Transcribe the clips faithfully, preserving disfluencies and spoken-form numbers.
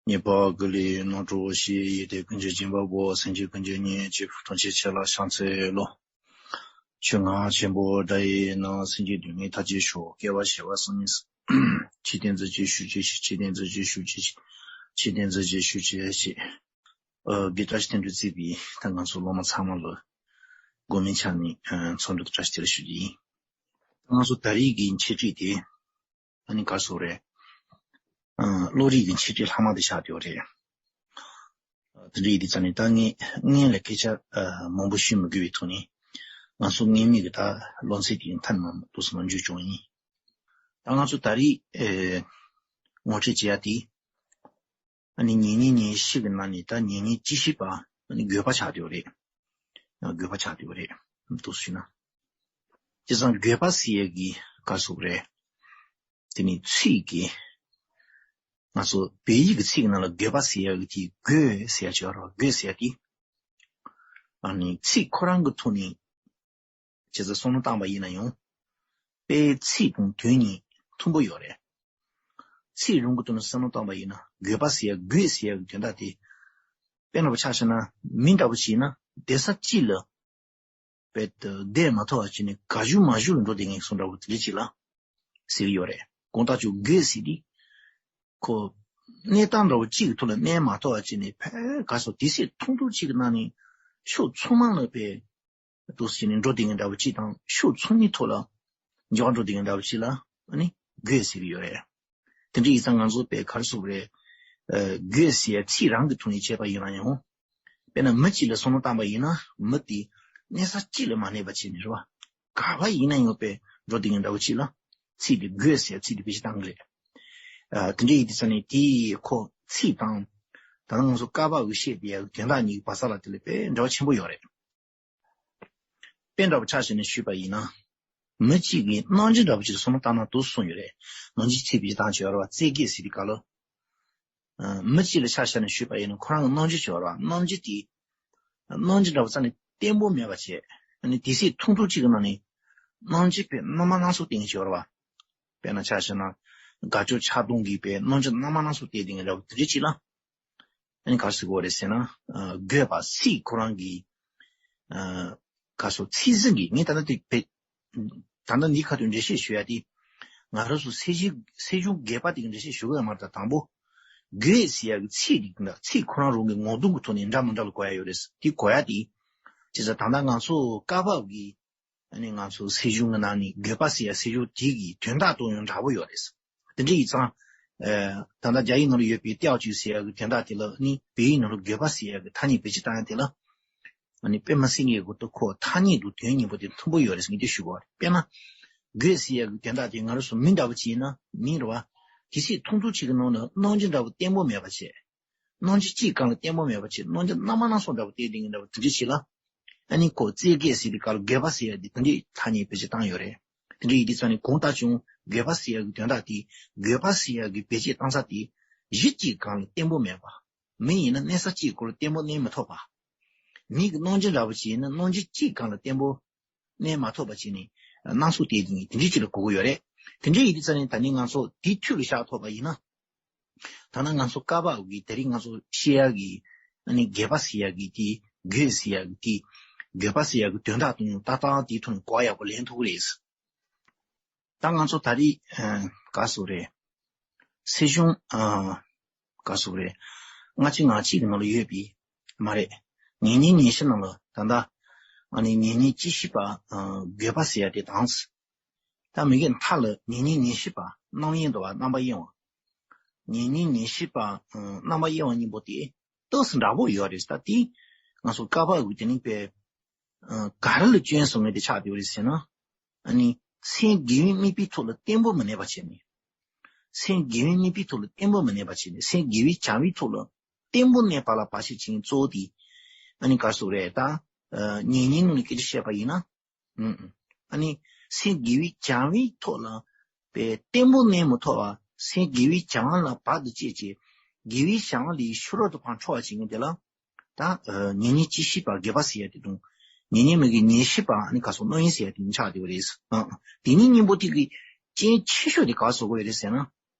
ཉེས་པ་ཀུན་ལས་རྣམ་གྲོལ་ཞིང་། ཡོན་ཏན་ཀུན་གྱི་སྦྱིན་པ་པོ། སེམས་ཅན་ཀུན་གྱི་གཉེན་གཅིག་པུ། ཐམས་ཅད་མཁྱེན་ལ་ཕྱག་འཚལ་ལོ། ཆོས་རྔ་ཆེན་པོ་སྒྲ་ཡི་ནང་། སེམས་ཅན་སྡུག་བསྔལ་མཐའ་ཅན་ཤོག། སྐྱེ་བ་བྱེ་བ་གསུམ་གཉིས་སུ། ཆོས་བསྟན་ཚུལ་གྱི་ཤུགས་ཀྱིས་ཤིག། ཆོས་བསྟན་ཚུལ་གྱི་ཤུགས་ཀྱིས་ཤིག། ཆོས་བསྟན་ཚུལ་གྱི་ཤུགས་ཀྱིས་ཤིག། ཨ། དགེ་བཀྲ་ཤིས་དོན་གྲུབ་གཙོས་པའི་ད་ང་ཚོ་སློབ་མ་ཚང་མ་ལ་དགོང་མོའི་ཆ་ནས་ཚོགས་འདུ་བཀྲ་ཤིས་བདེ་ལེགས་ཞུ་རྒྱུ་ཡིན། ང་ཚོ་ད་རེས་ཀྱི་འཆད་ཁྲིད་དེ། ཨ་ནི་ག་རེ་ཟེར་དགོས་རེད། ཨ། བློ་རིག་གི་འཆད་ཁྲིད་ལྷག་མ་དེ་ཆགས་བསྡད་ཡོད་རེད། ཨ། དེ་འདྲ་ཡིན་དུས་ཙང་ནས་ད་ངས་སྔོན་ལ་སྐད་ཆ་ཨ་མང་པོ་ཞུ་མི་དགོས་པའི་ཐོག་ནས། ང་ཚོ་སྔོན་མའི་གི་ད་སློབ་ཚན་དེ་མཐའ་ནས་མ་ཏོག་ཙམ་མཇུག་སྐྱོང་ཡིན། ད་ང་ཚོ་ད་རེས་ཨེ་ངོ་སྤྲོད་བྱེད་ཡ་དེ། ཨ་ནི་ཉེ་གནས་ཉེར་བཞི་གི་ནང་ནས་ད་ཉེ་གནས་བཅུ་བཞི་པ་ཨ་ནི་དགོས་པ་ཆགས་བསྡད་ཡོད་རེད། ཨ། དགོས་པ་ཆགས་བསྡད་ཡོད་རེད། ཏོག་ཙམ་ཞུས་ན། བྱས་ཙང་དགོས་པ་ཟེར་ཡ་གི་ག་རེ་ཟེར་དགོས་རེད། དེ་ནི་ཚིག་གི། ང་ཚོ་བོད་ཡིག་གི་ཚིག་གི་ནང་ལ་དགོས་པ་ཟེར་ཡ་གི་དེ་དགོས་ཟེར་ཡ་ཅིག་ཡོད་རེད་བ། དགོས་ཟེར་ཡ་དེ། ཨ་ནི་ཚིག་ཁོ་རང་གི་ཐོག་ནས་བྱས་ཙང་བསམ་བློ་བཏང་པ་ཡིན་ན་ཡང་། དཔེ་ཚིག་དང་དོན་གཉིས་མཐུན་པོ་ཡོད་རེད། ཚིག་རང་གི་ཐོག་ནས་བསམ་བློ་བཏང་པ་ཡིན་ན། དགོས་པ་ཟེར་ཡ། དགོས་ཟེར་ཡ་གི་དོན་དག་དེ། དཔེར་ན་ཆ་བཞག་ན་མི་འདྲ་པོ་ཅིག་ཡིན་ན་སྡོད་ས་གཅིག་ལ་དཔེ་བསྡད་མ་ཐུབ་པ་བྱས་ནས་ག་བཞུགས་མ་བཞུགས་ལ་འགྲོ་བསྡད་མཁན་སོགས་འདྲ་པོ་དེ་འདྲ་ཅིག་ལ་ཟེར་གྱི་ཡོད་རེད། དགོངས་དག་ཆོས་དགོས་ཟེར་དུས། ཁོ་གནས་སྟངས་འདྲ་པོ་གཅིག་གི་ཐོག་ལ་གནས་མ་ཐུབ་པ་བྱས་ནས། ཕར་ག་རེ་ཟེར། དུས་ཚོད་ཐུང་ཐུང་གཅིག་གི་ནང་ནས་ཕྱོགས་མཚུངས་མ་ལ་དཔེ་འདུག་སེ་བྱས་ནས་འགྲོ་བསྡད་མཁན་འདྲ་པོ་གཅིག་དང་། ཕྱོགས་མཚུངས་མའི་ཐོག་ལ་འགྱུར་བ་འགྲོ་བསྡད་མཁན་འདྲ་པོ་གཅིག་ལ་ཨ་ནི་དགོས་ཟེར་གྱི་ཡོད་རེད། དེ་འདྲ་ཡིན་ཙང་ང་ཚོ་དཔེ་ག་རེ་ཟེར་དགོས་རེད། ཨ། དགོས་ཟེར་ཡ་ཚིག་རང་གི་ཐོག་ནས་བྱས་པ་ཡིན་ན་ཡང་། དཔེར་ན་མི་གཅིག་ལ་བསམ་བློ་བཏང་པ་ཡིན་ན། མི་དེ་གནས་ས་གཅིག་ལ་མ་གནས་པ་བྱས་ནས་རེད་བ། ག་པར་ཡིན་ན་ཡང་དཔེ་འགྲོ་བསྡད་མཁན་འདྲ་པོ་གཅིག་ལ་ཚིག་དེ་དགོས་ཟེར་ཡ་ཚིག་དེ་བེད་སྤྱོད་བཏང་གི་རེད། ཨ། དེ་འདྲ་ཡིན་དུས་ཙང་ནས་དེ་ཁོ་ཚིག་དང་། ད་ང་ཚོ་བཀའ་བབས་ཀྱི་བཤད་བསྡད་ཡ་གི་དོན་དག་གཉིས་ཀྱི་བར་ས་ལ་དེ་ལ་དཔེ་འབྲེལ་བ་ཆེན་པོ་ཡོད་རེད། དཔེ་འདྲ་པོ་ཆ་བཞག་ནས་ཞུས་པ་ཡིན་ན། མི་གཅིག་གིས་རྣམ་འགྱུར་འདྲ་པོ་ཅིག་ལ་བསམ་བློ་བཏང་ན་འདུག་གསུངས་ཡོད་རེད། རྣམ་འགྱུར་ཚིག་བེད་སྤྱོད་བཏང་བྱས་ཡོད་རེད་བ། རྩེད་སྐད་ཟེར་དུས་སྐབས་ལ། ཨ། མི་གཅིག་ལ་ཆ་བཞག་ནས་ཞུས་པ་ཡིན་ན། ཁོ་རང་གི་རྣམ་འགྱུར་བྱས་ཡོད་རེད་བ། རྣམ་འགྱུར་དེ་རྣམ་འགྱུར་འདྲ་པོ་རྩ་ནས་བརྟན་པོ་མེད་པ་བྱས། ཨ་ནི་དུས་ཚོད་ཐུང་ཐུང་གཅིག་གི་ནང་ནས་རྣམ་འགྱུར་དཔེ་སྣ་མང་སྣ་ཚོགས་སྟོན་གྱི་ཡོད་རེད་བ། དཔེར་ན་ཆ་བཞག་ན་དགའ་སྐྱོ་ཆགས་སྡང་གི་དཔེ་རྣམ་འགྱུར་སྣ་མང་སྣ་ཚོགས་སྟོན་བསྡད་མཁན་འདྲ་པོ་དེ་འདྲ་ཅིག་ལ། ཨ་ནི་ག་རེ་ཟེར་དགོས་རེད་ཟེར་ན། ཨ། དགོས་པ་ཚིག་ཁོ་རང་གི། ཨ། ག་རེ་ཟེར། ཚིག་ཟིན་གྱི། ངས་ད་ལྟ་དེ་བེད། ད་ལྟ་འདི་ཁ་ཐུག་འགྲེལ་བཤད་ཞུ་ཡ་དེ། ང་རང་ཚོ་སེམས་བྱུང་སེམས་བྱུང་དགོས་པ་དེ་གི་འགྲེལ་བཤད་ཞུ་གི་ཡོད་མ་རེད། ད་དང་པོ་དགོས་ཟེར་ཡ་གི་ཚིག་དེ་འདྲ། ཚིག་ཁོ་རང་རང་གི་ངོ་གདོང་གི་ཐོག་ནས་འདྲ་མི་འདྲ་ལ་གོ་ཡ་ཡོད་རེད། དེ་གོ་ཡ་དེ། བྱས་ཙང་ད་ལྟ་ང་ཚོ་བཀའ་བབས་ཀྱི། ཨ་ནི་ང་ཚོ་སེམས་བྱུང་གི་ནང་ནས་དགོས་པ་ཟེར་ཡ་སེམས་བྱུང་དེ་གི་དོན་དག་དང་ཡང་འདྲ་པོ་ཡོད་རེད། དེ་འདྲ་ཡིན་ཙང་། ཨ། ད་ལྟ་རྒྱ་ཡིག་ནང་ལ་ཡོད་པའི་ཏེའོ་ཅུའུ་ཟེར་ཡ་གི་དོན་དག་དེ་ལ་ནི། བོད་ཡིག་ནང་ལ་དགོས་པ་ཟེར་ཡ་གི་ཐ་སྙད་བེད་སྤྱོད་བཏང་ཡ་དེ་ལ། ཨ་ནི་དཔེ་མི་སྲིད་ངེས་གོ་ཏོ། ཁོ་ཐ་སྙད་དང་དོན་གཉིས་པོ་དེ་མཐུན་པོ་ཡོད་རེད་ཟེར་ངས་དེ་ཞུ་དགོས་རེད། དཔེར་ན། དགོས་ཟེར་ཡ་གི་དོན་དག་དེ་ང་རང་ཚོ་མི་འདྲ་པོ་ཅིག་ཡིན་ན་མིང་རེད་བ། དུས་ཚོད་ཐུང་ཐུང་ཅིག་གི་ནང་ལ་རྣམ་འགྱུར་འདྲ་པོ་བརྟན་པོ་མེད་པ་བྱས། རྣམ་འགྱུར་གཅིག་སྒང་ལ་བརྟན་པོ་མེད་པ་བྱས། རྣམ་འགྱུར་སྣ་མང་སྣ་ཚོགས་འདྲ་པོ་སྟོན་བསྡད་མཁན་འདྲ་པོ་དེ་འདྲ་ཞིག་ལ། ཨ་ནི་ཁོ་རྩེད་སྐད་ཟེར་དུས་སྐབས་ལ་དགོས་པ་ཟེར་ཡ་དེ་དེ་འདྲའི་ཐ་སྙད་བེད་སྤྱོད་བཏང་ཡོད་རེད། དེ་འདྲ་ཡིན་དུས་ཙང་ནས་གང་ལྟར་ཀྱང་དགོས་པ་ཟེར་ཡ་གི་དོན་དག་དེ། དགོས་པ་ཟེར་ཡ་གི་བེད་སྤྱོད་བཏང་ས་དེ། གཞི་གཅིག་སྒང་ལ་བརྟན་པོ་མེད་པ། མི་ཡིན་ན་གནས་ས་གཅིག་སྐོར་བརྟན་པོ་གནས་མི་ཐུབ་པ། མི་གི་རྣམ་འགྱུར་འདྲ་པོ་ཅིག་ཡིན་ན་རྣམ་འགྱུར་གཅིག་སྒང་ལ་བརྟན་པོ་གནས་མ་ཐུབ་པ་བྱས་ནས་སྣ་ཚོགས་སྟོན་བསྡད་མཁན་དེ་འདྲ་ཅིག་ལ་གོ་གི་ཡོད་རེད། དེ་འདྲ་ཡིན་དུས་ཙང་ནས་ད་ནི་ང་ཚོ་དེ་འཐུས་ལ་བཞག་ཐུབ་པ་ཡིན་ན། ད་ནི་ང་ཚོ་བཀའ་བབས་ཀྱི་དེ་རིང་ང་ཚོ་བཤད་ཡག་གི། ཨ་ནི་དགོས་པ་ཟེར་ཡག་གི་དེ། དགོས་ཟེར་ཡག་གི་དེ། དགོས་པ་ཟེར་ཡག་གི་དོན་དག་དང་ཏག་ཏག་དེའི་ཐོག་ནས་གོ་ཡག་པོ་ལེན་ཐུབ་ཀྱི་རེད། ད་ང་ཚོ་ད་རེས། ཨ། ག་ཟེར་རེད། སྲིད་གཞུང་། ཨ། ག་ཟེར་རེད། ལྔ་བཅུ་ང་གཅིག་གི་ནང་ལ་ཡོད་པའི། མ་རེད། ཉེ་གནས་ཉེར་བཞི་ནང་ལ་ད་ལྟ། ཨ་ནི་ཉེ་གནས་བཅུ་བཞི་པ། ཨ། དགོས་པ་ཟེར་ཡག་དེ་དང་། ད་མི་གི་མཐའ་ལ་ཉེ་གནས་ཉེར་བཞི་པ་རྣམ་གཡེང་འདུག་བ། རྣམ་པར་གཡེང་བ། ཉེ་གནས་ཉེར་བཞི་པ། ཨ། རྣམ་པར་གཡེང་བ་གཉིས་པོ་དེ་ཏོག་ཙམ་འདྲ་པོ་ཡོད་རེད། ད་དེ་ང་ཚོ་བཀའ་བབས་ཀྱི་དེ་ནི་དཔེ། ཨ། ག་རེ་ལ་སྐྱོན་གསུངས་ནས་དེ་ཆགས་བསྡད་ཡོད་རེད་ཟེར་ན། ཨ་ནི་སེམས་དགེ་བའི་དམིགས་པའི་ཐོག་ལ་བརྟན་པོ་མི་གནས་པ་བྱས་ནས། སེམས་དགེ་བའི་དམིགས་པའི་ཐོག་ལ་བརྟན་པོ་མི་གནས་པ་བྱས་ནས། སེམས་དགེ་བའི་བྱ་བའི་ཐོག་ལ་བརྟན་པོ་གནས་པ་ལ་བར་ཆད་བྱེད་མཁན་གཙོ་བོ་དེ། ཨ་ནི་ག་ཟེར་རེད་ད། ཨ། ཉེ་གནས་ནང་ནས་སྐད་ཆ་བཤད་པ་ཡིན་ན། ཨུ། ཨ་ནི་སེམས་དགེ་བའི་བྱ་བའི་ཐོག་ལ་དཔེ་བརྟན་པོ་གནས་མི་ཐུབ་པ། སེམས་དགེ་བའི་བྱ་བ་ལ་བར་དུ་གཅོད་བྱས། དགེ་བའི་བྱ་བ་ལས་ཕྱི་རོལ་དུ་ཕར་འཕྲོ་བ་བྱེད་མཁན་དེ་ལ། ད། ཨ། ཉེ་གནས་བཅུ་བཞི་པ་དགོས་པ་ཟེར་ཡག་དེ་དང་། ཉེ་གནས་མི་གི་ཉེར་བཞི་པ་ཨ་ནི་ག་ཟེར། རྣམ་གཡེང་ཟེར་ཡག་དེ་ཆགས་བསྡད་ཡོད་རེད། ཨ། དེ་གཉིས་གཉིས་པོ་དེ་གི་རྐྱེན་ཆེ་ཤོས་དེ་ག་ཟེར་དགོས་ཡོད་རེད་ཟེར་ན།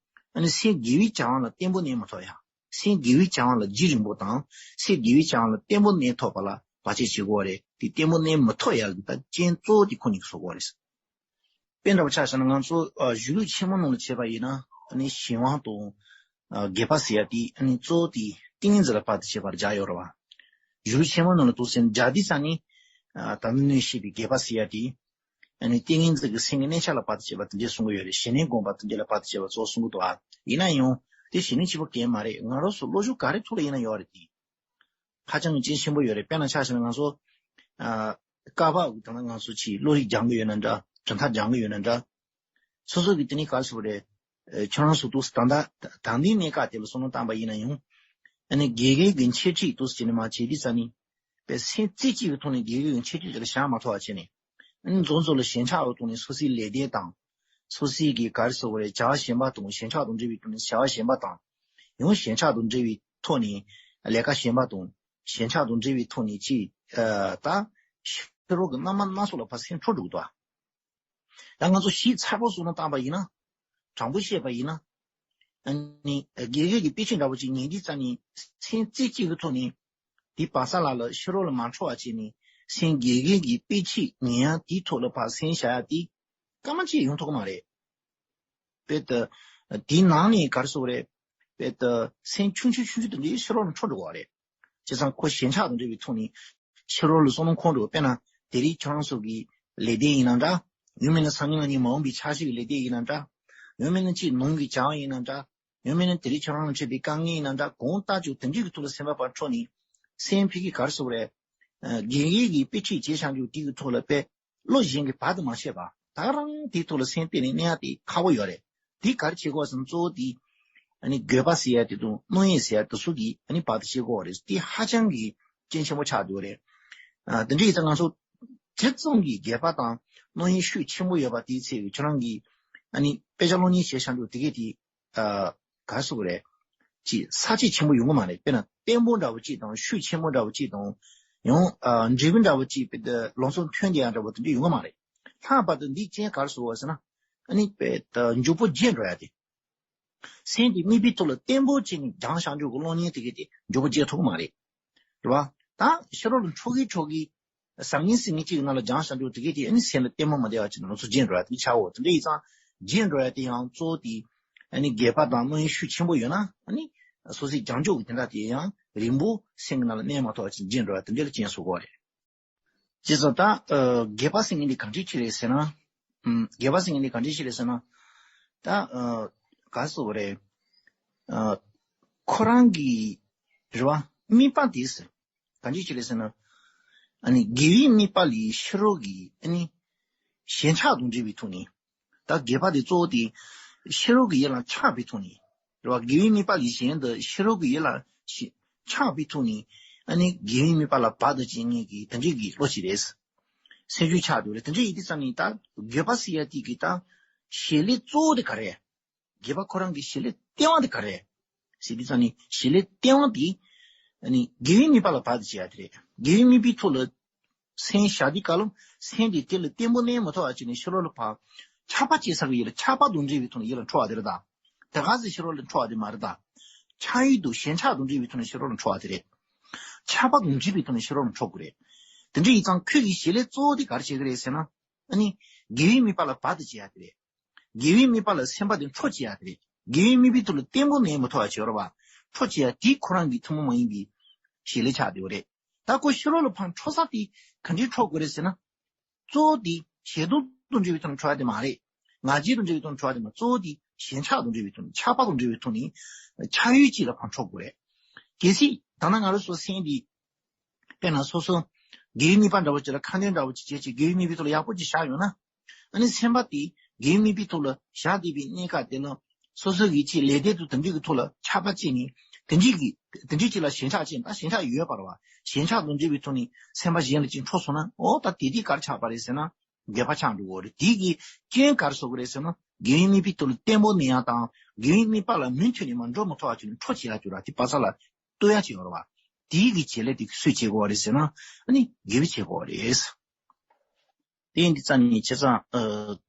ཨ་ནི་སེམས་དགེ་བའི་བྱ་བ་ལ་བརྟན་པོ་གནས་མི་ཐུབ་ཡ། སེམས་དགེ་བའི་བྱ་བ་ལ་རྒྱུན་རིང་པོ་དང་སེམས་དགེ་བའི་བྱ་བ་ལ་བརྟན་པོ་གནས་ཐུབ་པ་ལ་བར་ཆད་བྱེད་དགོས་པ་རེད། དེ་བརྟན་པོ་གནས་མི་ཐུབ་ཡག་གི་ད་རྐྱེན་གཙོ་བོ་དེ་ཁོ་གཉིས་ཀྱིས་བཟོ་དགོས་པ་རེད། དཔེ་འདྲ་པོ་ཆ་བཞག་ན་ང་ཚོ་ཨ་གཞུང་ལུགས་ཆེན་མོ་ནང་ལ་བྱས་པ་ཡིན་ན་ཨ་ནི་གཞན་དབང་དང་ཨ་དགེ་བ་ཟེར་ཡ་དེ་ཨ་ནི་གཙོ་བོ་དེ་ཏིང་ངེ་འཛིན་ལ་བར་དུ་བྱས་པར་སྦྱར་ཡོད་རེད་བ། གཞུང་ལུགས་ཆེན་མོ་ནང་ལ་འདུག་ཟེར་ནས་སྦྱར་དུས་ཙང་ནི་ཨ་ད་ནི་ནོན་ཤེས་པའི་དགེ་བ་ཟེར་ཡ་དེ་ཨ་ནི་ཏིང་ངེ་འཛིན་གྱི་སེམས་ཀྱི་གནས་ཆ་ལ་བར་དུ་བྱས་པ་དེ་འདྲས་གསུང་གི་ཡོད་རེད། ཞི་གནས་སྒོམ་པ་དེ་འདྲས་ལ་བར་དུ་བྱས་པ་གཙོ་བོ་གསུང་གི་འདུག་ཨ། ཡིན་ན་ཡང་དེ་ཞི་གནས་ཆེན་པོ་གང་ཡང་མ་རེད། ང་རང་ཚོ་བློ་སྦྱོང་ག་རེ་ཐོག་ལ་ཡིན་ན་ཡོད་རེད་དེ། ཧ་ཅང་གི་རྐྱེན་ཆེན་པོ་ཡོད་རེད། དཔེར་ན་ཆ་བཞག་ན་ང་ཚོ་ཨ་ཀ་བ་འུ་ད་ང་ཚོ་ཆེས་བློ་རིག་སྦྱང་གི་ཡོད་ན་འདྲ། གྲུབ་མཐའ་སྦྱང་གི་ཡོད་ན་འདྲ། སོ་སོ་གི་དེ་ནི་ག་རེ་ཟེར་དགོས་རེད། ཨ་ཁྱོད་རང་ཚོ་འདུག་ད་ལྟ་ད་ལྟའི་གནས་སྐབས་དེ་ལ་བསམ་བློ་བཏང་པ་ཡིན་ན་ཡང་ཨ་ནི་དགེ་རྒན་གྱི་འཆད་ཁྲིད་འདུག་ཟེར་ནས་མར་བྱེད་དུས་ཙ་ནི་པའི་སེམས་རྩེ་གཅིག་གི་ཐོག་ནས་དགེ་རྒན་གྱི་འཆད་ཁྲིད་དེ་ལ་བཞག་མ་ཐུབ་པ་བྱས་ནས། མཚམས་མཚམས་ལ་ཞེན་ཆགས་ཀྱི་ཐོག་ནས་སོ་སོའི་ལས་དོན་དང་། སོ་སོའི་གི་ག་རེ་ཟེར་དགོས་རེད། བྱ་བ་གཞན་པ་དང་། ཞེན་ཆགས་དང་འབྲེལ་བའི་ཐོག་ནས་བྱ་བ་གཞན་པ་དང་། ཡང་ཞེན་ཆགས་དང་འབྲེལ་བའི་ཐོག་ནས་ལས་ཀ་གཞན་པ་དང་། ཞེན་ཆགས་དང་འབྲེལ་བའི་ཐོག་ནས་ཅིག་ཨ་ད་ཕྱི་རོལ་གྱི་རྣམ་པ་སྣ་ཚོགས་ལ་ཕར་སེམས་འཕྲོ་འགྲོ་གི་འདུག་ཨ། ད་ང་ཚོ་ཞིབ་ཚགས་པོ་བསམ་བློ་བཏང་པ་ཡིན་ན། དྲང་པོ་བཤད་པ་ཡིན་ན། ཨ་ནི་དགེ་རྒན་གྱི་དཔེ་ཆ་འདྲ་པོ་ཅིག་ཉན་དུས་ཙ་ནི་སེམས་རྩེ་གཅིག་གི་ཐོག་ནས། དེ་བག་ཚ་ལ་ལ་ཕྱི་རོལ་ལ་མ་འཕྲོ་བ་བྱས་ནས་སེམས་དགེ་རྒན་གྱི་དཔེ་ཆ་ཉན་ཡ་དེའི་ཐོག་ལ་ཕར་སེམས་བཞག་ཡ་དེ་སྐར་མ་གཅིག་ཡོང་ཐུབ་ཀྱི་མ་རེད། དཔེ་ད་དེའི་ནང་ནས་ག་རེ་ཟེར་དགོས་རེད། དཔེ་ད་སེམས་ཆུང་ཆུང་ཆུང་ཆུང་དེ་འདྲའི་ཕྱི་རོལ་ལ་འཕྲོ་འགྲོ་གི་རེད། བྱས་ཙང་ཁོ་ཞེན་ཆགས་དང་འབྲེལ་བའི་ཐོག་ནས་ཕྱི་རོལ་ལ་བསམ་བློ་འཁོར་འགྲོ། དཔེར་ན་དེ་རིང་ཁྱོད་རང་ཚོ་གི་ལས་དོན་ཡིན་ན་འདྲ། ཡང་མིན་ན་སང་ཉིན་གནངས་ཉིན་མ་འོངས་པའི་འཆར་གཞི་གི་ལས་དོན་ཡིན་ན་འདྲ། ཡང་མིན་ན་ཅིག་ནང་གི་བྱ་བ་ཡིན་ན་འདྲ། ཡང་མིན་ན་དེ་རིང་ཁྱོད་རང་ལ་འཕྲད་པའི་དཀའ་ངལ་ཡིན་ན་འདྲ། གང་ལྟར་ཀྱང་དེ་འདྲའི་གི་ཐོག་ལ་སེམས་པ་ཕར་འཕྲོ་ནས་སེམས་ཕ་གི་ག་རེ་ཟེར་དགོས་རེད། ཨ་དགེ་རྒན་གྱིས་དཔེ་ཁྲིད་བྱས་བཞག་རྒྱུ་དེ་གི་ཐོག་ལ་དཔེ་བློ་གཞན་གྱིས་བར་དུ་མ་ཤེས་པ། ད་རང་དེའི་ཐོག་ལ་སེམས་གཏད་ནས་གནས་ཡ་དེ་ཁག་པོ་ཡོད་རེད། དེ་ག་རེ་བྱེད་དགོས་ཟེར་ན་གཙོ་བོ་དེ་ཨ་ནི་དགོས་པ་ཟེར་ཡ་དེ་དང་རྣམ་གཡེང་ཟེར་ཡ་དེ་ཚོ་གིས་ཨ་ནི་བར་དུ་བྱེད་དགོས་རེད། དེ་ཧ་ཅང་གི་རྐྱེན་ཆེན་པོ་ཆགས་འདུག་རེད། ཨ་དེ་འདྲ་ཡིན་ཙང་ང་ཚོ་ཇི་ཙམ་གྱི་དགོས་པ་དང་རྣམ་གཡེང་ཤུགས་ཆེན་པོ་ཡོད་པ་དེའི་ཚེ་ཁྱོད་རང་གིས་ཨ་ནི་དཔེ་ཆ་སློབ་གཉེར་བྱས་བཞག་རྒྱུ་དེ་གས་དེ། ཨ་ག་རེ་ཟེར་དགོས་རེད། ཅིག་ས་བཅད་ཆེན་པོ་ཡོང་གི་མ་རེད། དཔེར་ན་བརྟན་པོ་འདྲ་བོ་ཅིག་དང་ཤུགས་ཆེན་པོ་འདྲ་བོ་ཅིག་དང་། ཡང་ཨ་འབྲས་བུ་འདྲ་བོ་ཅིག་དཔེ་དེ་ལམ་སང་ཐོན་བསྡད་ཡ་འདྲ་བོ་དེ་འདྲ་ཡོང་གི་མ་རེད། ལྷག་པར་དུ་འདིའི་རྐྱེན་ག་རེ་ཟེར་དགོས་ཟེར་ན། ཨ་ནི་དཔེ་ད་མགྱོགས་པོ་བརྗེད་འགྲོ་ཡ་དེ། སེམས་དེ་དམིགས་པའི་ཐོག་ལ་བརྟན་པོ་བྱས་ནས་སྦྱངས་བཞག་རྒྱུ་གི་གློག་བརྙན་དེ་གས་དེ་མགྱོགས་པོ་བརྗེད་ཐུབ་ཀྱི་མ་རེད། རེད་བ། ད་ཕྱི་རོལ་ལ་འཕྲོ་གིན་འཕྲོ་གིན། ཟང་ངེ་ཟིང་ངེ་གཅིག་གི་ནང་ལ་སྦྱངས་བཞག་རྒྱུ་དེ་གས་དེ་ཨ་ནི་སེམས་ལ་བརྟན་པོ་མ་བསྡད་པ་ཅིག་ནང་ཚོ་བརྗེད་འགྲོ་ཡ་དེ་ཆགས་འོ། དེ་འདྲ་ཡིན་ཙང་བརྗེད་འགྲོ་ཡ་དེ་ཡང་གཙོ་བོ་དེ་ཨ་ནི་དགོས་པ་དང་རྣམ་གཡེང་ཤུགས་ཆེན་པོ་ཡོད་ན་ཨ་ནི་སོ་སོའི་སྦྱང་ཕྱོགས་ཀྱི་དེ་འདྲ་དེ་ཡང་རིང་པོ་སེམས་ཀྱི་ནང་ལ་གནས་མ་ཐུབ་པ་ཅིག་བརྗེད་འགྲོ་ཡ་དེ་འདྲ་ལ་རྐྱེན་བཟོ་གི་རེད། བྱས་ཙང་ད་ཨ་དགོས་པ་ཟེར་མཁན་དེ་ག་འདྲ་ཅིག་རེད་ཟེར་ན། ཨམ་དགོས་པ་ཟེར་མཁན་དེ་ག་འདྲ་ཅིག་རེད་ཟེར་ན། ད་ཨ་ག་རེ་ཟེར་དགོས་རེད། ཨ་ཁོ་རང་གི་རེད་བ། དམིགས་པ་དེ་ཟེར། ག་འདྲ་ཅིག་རེད་ཟེར་ན། ཨ་ནི་དགེ་བའི་དམིགས་པ་ལས་ཕྱི་རོལ་གྱི་ཨ་ནི་ཞེན་ཆགས་དང་འབྲེལ་བའི་ཐོག་ནས། ད་དགོས་པ་དེ་གཙོ་བོ་དེ་ཕྱི་རོལ་གྱི་ཡུལ་ལ་ཆགས་པའི་ཐོག་ནས། རེད་བ། དགེ་བའི་དམིགས་པ་ལས་གཞན་དུ་ཕྱི་རོལ་གྱི་ཡུལ་ལ་ཞེ་ཆགས་པའི་ཐོག་ནས། ཨ་ནི་དགེ་བའི་དམིགས་པ་ལ་བར་དུ་བྱེད་མཁན་གྱི་དེ་འདྲའི་གི་བློ་ཞིག་རེད། སེམས་ཤུགས་ཆག་འདུག་རེད། དེ་འདྲ་ཡིན་དུས་ཙམ་ནས་ད་དགོས་པ་ཟེར་ཡ་དེ་གི་ད་བྱེད་ལས་གཙོ་བོ་དེ་ག་རེ། དགོས་པ་ཁོ་རང་གི་བྱེད་ལས་ལྟེ་བ་དེ་ག་རེ་ཟེར་དུས་ཙམ་ནས་བྱེད་ལས་ལྟེ་བ་དེ་ཨ་ནི་དགེ་བའི་དམིགས་པ་ལ་བར་དུ་བྱེད་ཡ་དེ་རེད། དགེ་བའི་དམིགས་པའི་ཐོག་ལ་སེམས་བཞག་དུས་ག་ལ་སེམས་དེ་དེ་ལ་བརྟན་པོ་གནས་མ་ཐུབ་པ་བྱས་ནས་ཕྱི་ལོགས་ལ་ཕར་ཆགས་པ་སྐྱེ་ས་གི་ཡུལ་ལ་ཆགས་པ་དང་འབྲེལ་བའི་ཐོག་ནས་ཡུལ་ལ་འཕྲོ་བ་དེ་རེད་ད། དེ་ག་ཚོད་ཕྱི་ལོགས་ལ་འཕྲོ་བ་དེ་མ་རེད་ད། ཆགས་ཡུལ་དང་ཞེན་ཆགས་དང་འབྲེལ་བའི་ཐོག་ནས་ཕྱི་ལོགས་ལ་འཕྲོ་བ་དེ་རེད། ཆགས་པ་དང་འབྲེལ་བའི་ཐོག་ནས་ཕྱི་ལོགས་ལ་འཕྲོ་དགོས་རེད། དེ་འདྲ་ཡིན་ཙང་ཁོས་ཀྱི་བྱེད་ལས་གཙོ་བོ་དེ་ག་རེ་བྱེད་ཀྱི་རེད་ཟེར་ན། ཨ་ནི་དགེ་བའི་དམིགས་པ་ལ་བར་དུ་བྱེད་ཡ་དེ་རེད། དགེ་བའི་དམིགས་པ་ལ་སེམས་པ་དེ་འཕྲོ་བྱེད་ཡ་དེ་རེད། དགེ་བའི་དམིགས་པའི་ཐོག་ལ་བརྟན་པོ་གནས་མ་ཐུབ་པ་བྱེད་རོགས་པ། འཕྲོ་བྱེད་ཡ་དེ་ཁོ་རང་གི་ཐུན་མོང་མ་ཡིན་པའི་བྱེད་ལས་ཆགས་བསྡད་ཡོད་རེད། ད་ཁོ་ཕྱི་ལོགས་ལ་ཕར་འཕྲོ་ས་དེ་ག་འདྲའི་འཕྲོ་དགོས་རེད་ཟེར་ན། གཙོ་བོ་དེ་ཞེ་སྡང་དང་འབྲེལ་བའི་ཐོག་ནས་འཕྲོ་ཡ་དེ་མ་རེད། ང་རྒྱལ་དང་འབྲེལ་བའི་ཐོག་ནས་འཕྲོ་ཡ་དེ་མ་རེད། གཙོ་བོ་དེ་ཞེན་ཆགས་དང་འབྲེལ་བའི་ཐོག་ནས་ཆགས་པ་དང་འབྲེལ་བའི་ཐོག་ནས་ཆགས་ཡུལ་གཅིག་ལ་ཕར་འཕྲོ་དགོས་རེད། གལ་སྲིད་ད་ནང་ང་རང་ཚོ་སེམས་འདི། དཔེར་ན་སོ་སོ། དགེ་བའི་དམིགས་པ་འདྲ་བོ་ཅིག་ལ་ཁ་འདོན་འདྲ་བོ་ཅིག་བྱས་ཅིག་དགེ་བའི་དམིགས་པའི་ཐོག་ལ་ཡག་པོ་ཅིག་བཞག་ཡོང་ན། ཨ་ནི་སེམས་པ་དེ་དགེ་བའི་དམིགས་པའི་ཐོག་ལ་བཞག་བསྡད་པའི་གནས་སྐབས་དེ་ལ་སོ་སོ་གི་ཅིག་ལས་དོན་དང་དེ་འདྲའི་གི་ཐོག་ལ་ཆགས་པ་སྐྱེས་ནས་དེ་འདྲའི་གི་དེ་འདྲའི་ཅིག་ལ་ཞེན་ཆགས་སྐྱེས་ད་ཞེན་ཆགས་ཡོད་པ་རེད་བ། ཞེན་ཆགས་དང་འབྲེལ་བའི་ཐོག་ནས་སེམས་པ་གཞན་ལ་ཅིག་འཕྲོ་སོང་ན་ཨོ་ད་དེ་དུས་ག་རེ་ཆགས་པ་རེད་ཟེར་ན་འགྱོད་པ་ཆགས་འགྲོ་གི་རེད། དེ་གི་རྐྱེན་ག་རེ་བཟོ་གི་རེད་ཟེར་ན་དགེ་བའི་དམིགས་པའི་ཐོག་ལ་བརྟན་པོ་གནས་ཡ་དང་དགེ་བའི་དམིགས་པ་ལ་མུ་མཐུད་ནས་མར་འགྲོ་མི་ཐུབ་པ་ཅིག་ནས་འཕྲོ་བྱེད་ཡ་ཅིག་ར་དེ་བ་ཚ་ལ། ལྟོས་ཡ་ཅིག་ཡོད་རེད་བ། དེའི་གི་བྱེད་ལས་དེ་སུས་བྱེད་དགོས་རེད་ཟེར་ན། ཨ་ནི་དགེ་བས་བྱེད་དགོས་རེད། དེ་ཡིན་དུས་ཙང་ནི་བྱས་ཙང་ཨ།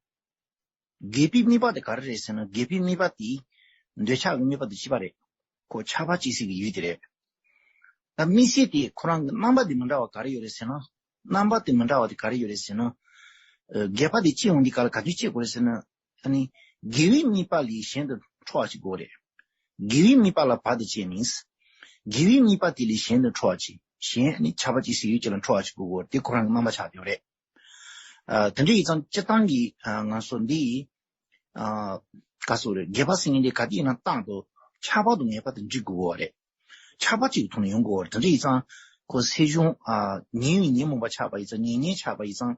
དགེ་བའི་དམིགས་པ་དེ་ག་རེ་རེད་ཟེར་ན་དགེ་བའི་དམིགས་པ་དེ། འདོད་ཆགས་ཀྱི་དམིགས་པ་དེ་གཅིག་པ་རེད། ཁོ་ཆགས་པ་སྐྱེ་སའི་གི་ཡུལ་དེ་རེད། ད་དམིགས་བསལ་དེ་ཁོ་རང་གི་རྣམ་པ་དེ་མི་འདྲ་བ་ག་རེ་ཡོད་རེད་ཟེར་ན། རྣམ་པ་དེ་མི་འདྲ་བ་དེ་ག་རེ་ཡོད་རེད་ཟེར་ན། ཨ་སྒལ་པ་དེ་སྐྱེ་འོང་དུས་སྐབས་ལ་ག་དུས་སྐྱེ་དགོས་རེད་ཟེར་ན། ཨ་ནི་དགེ་བའི་དམིགས་པ་ལས་གཞན་དུ་འཕྲོ་བ་ཅིག་དགོས་རེད། དགེ་བའི་དམིགས་པ་ལ་བར་དུ་གཅོད་ནས། དགེ་བའི་དམིགས་པ་དེ་ལས་གཞན་དུ་འཕྲོ་བ་ཅིག་གཞན་ནི་ཆགས་པ་སྐྱེ་སའི་ཡུལ་ཅིག་ལ་འཕྲོ་བ་ཅིག་དགོས་དགོས་རེད། དེ་ཁོ་རང་གི་རྣམ་པ་ཆགས་བསྡད་ཡོད་རེད། ཨ་དེ་འདྲ་ཡིན་ཙང་སྤྱིར་བཏང་གི་ཨ་ང་ཚོ་འདི་ཨ་ག་ཚོད་རེད། སྒལ་པ་ཟེར་མཁན་འདི་ག་དུས་ཡིན་ན་རྟག་ཏུ་ཁྱབ་པ་དང་ངེས་པར་དུ་འགྲིག་དགོས་པ་རེད། ཁྱབ་པ་གཅིག་གི་ཐོག་ནས་ཡོང་དགོས་པ་རེད། དེ་འདྲ་ཡིན་ཙང་ཁོ་སེམས་བྱུང་ཨ་ཉོན་ཡོད་ཉོན་མོངས་པ་ཆགས་པ་ཡིན་ཙང་ཉེ་ཉེ་ཆགས་པ་ཡིན་ཙང་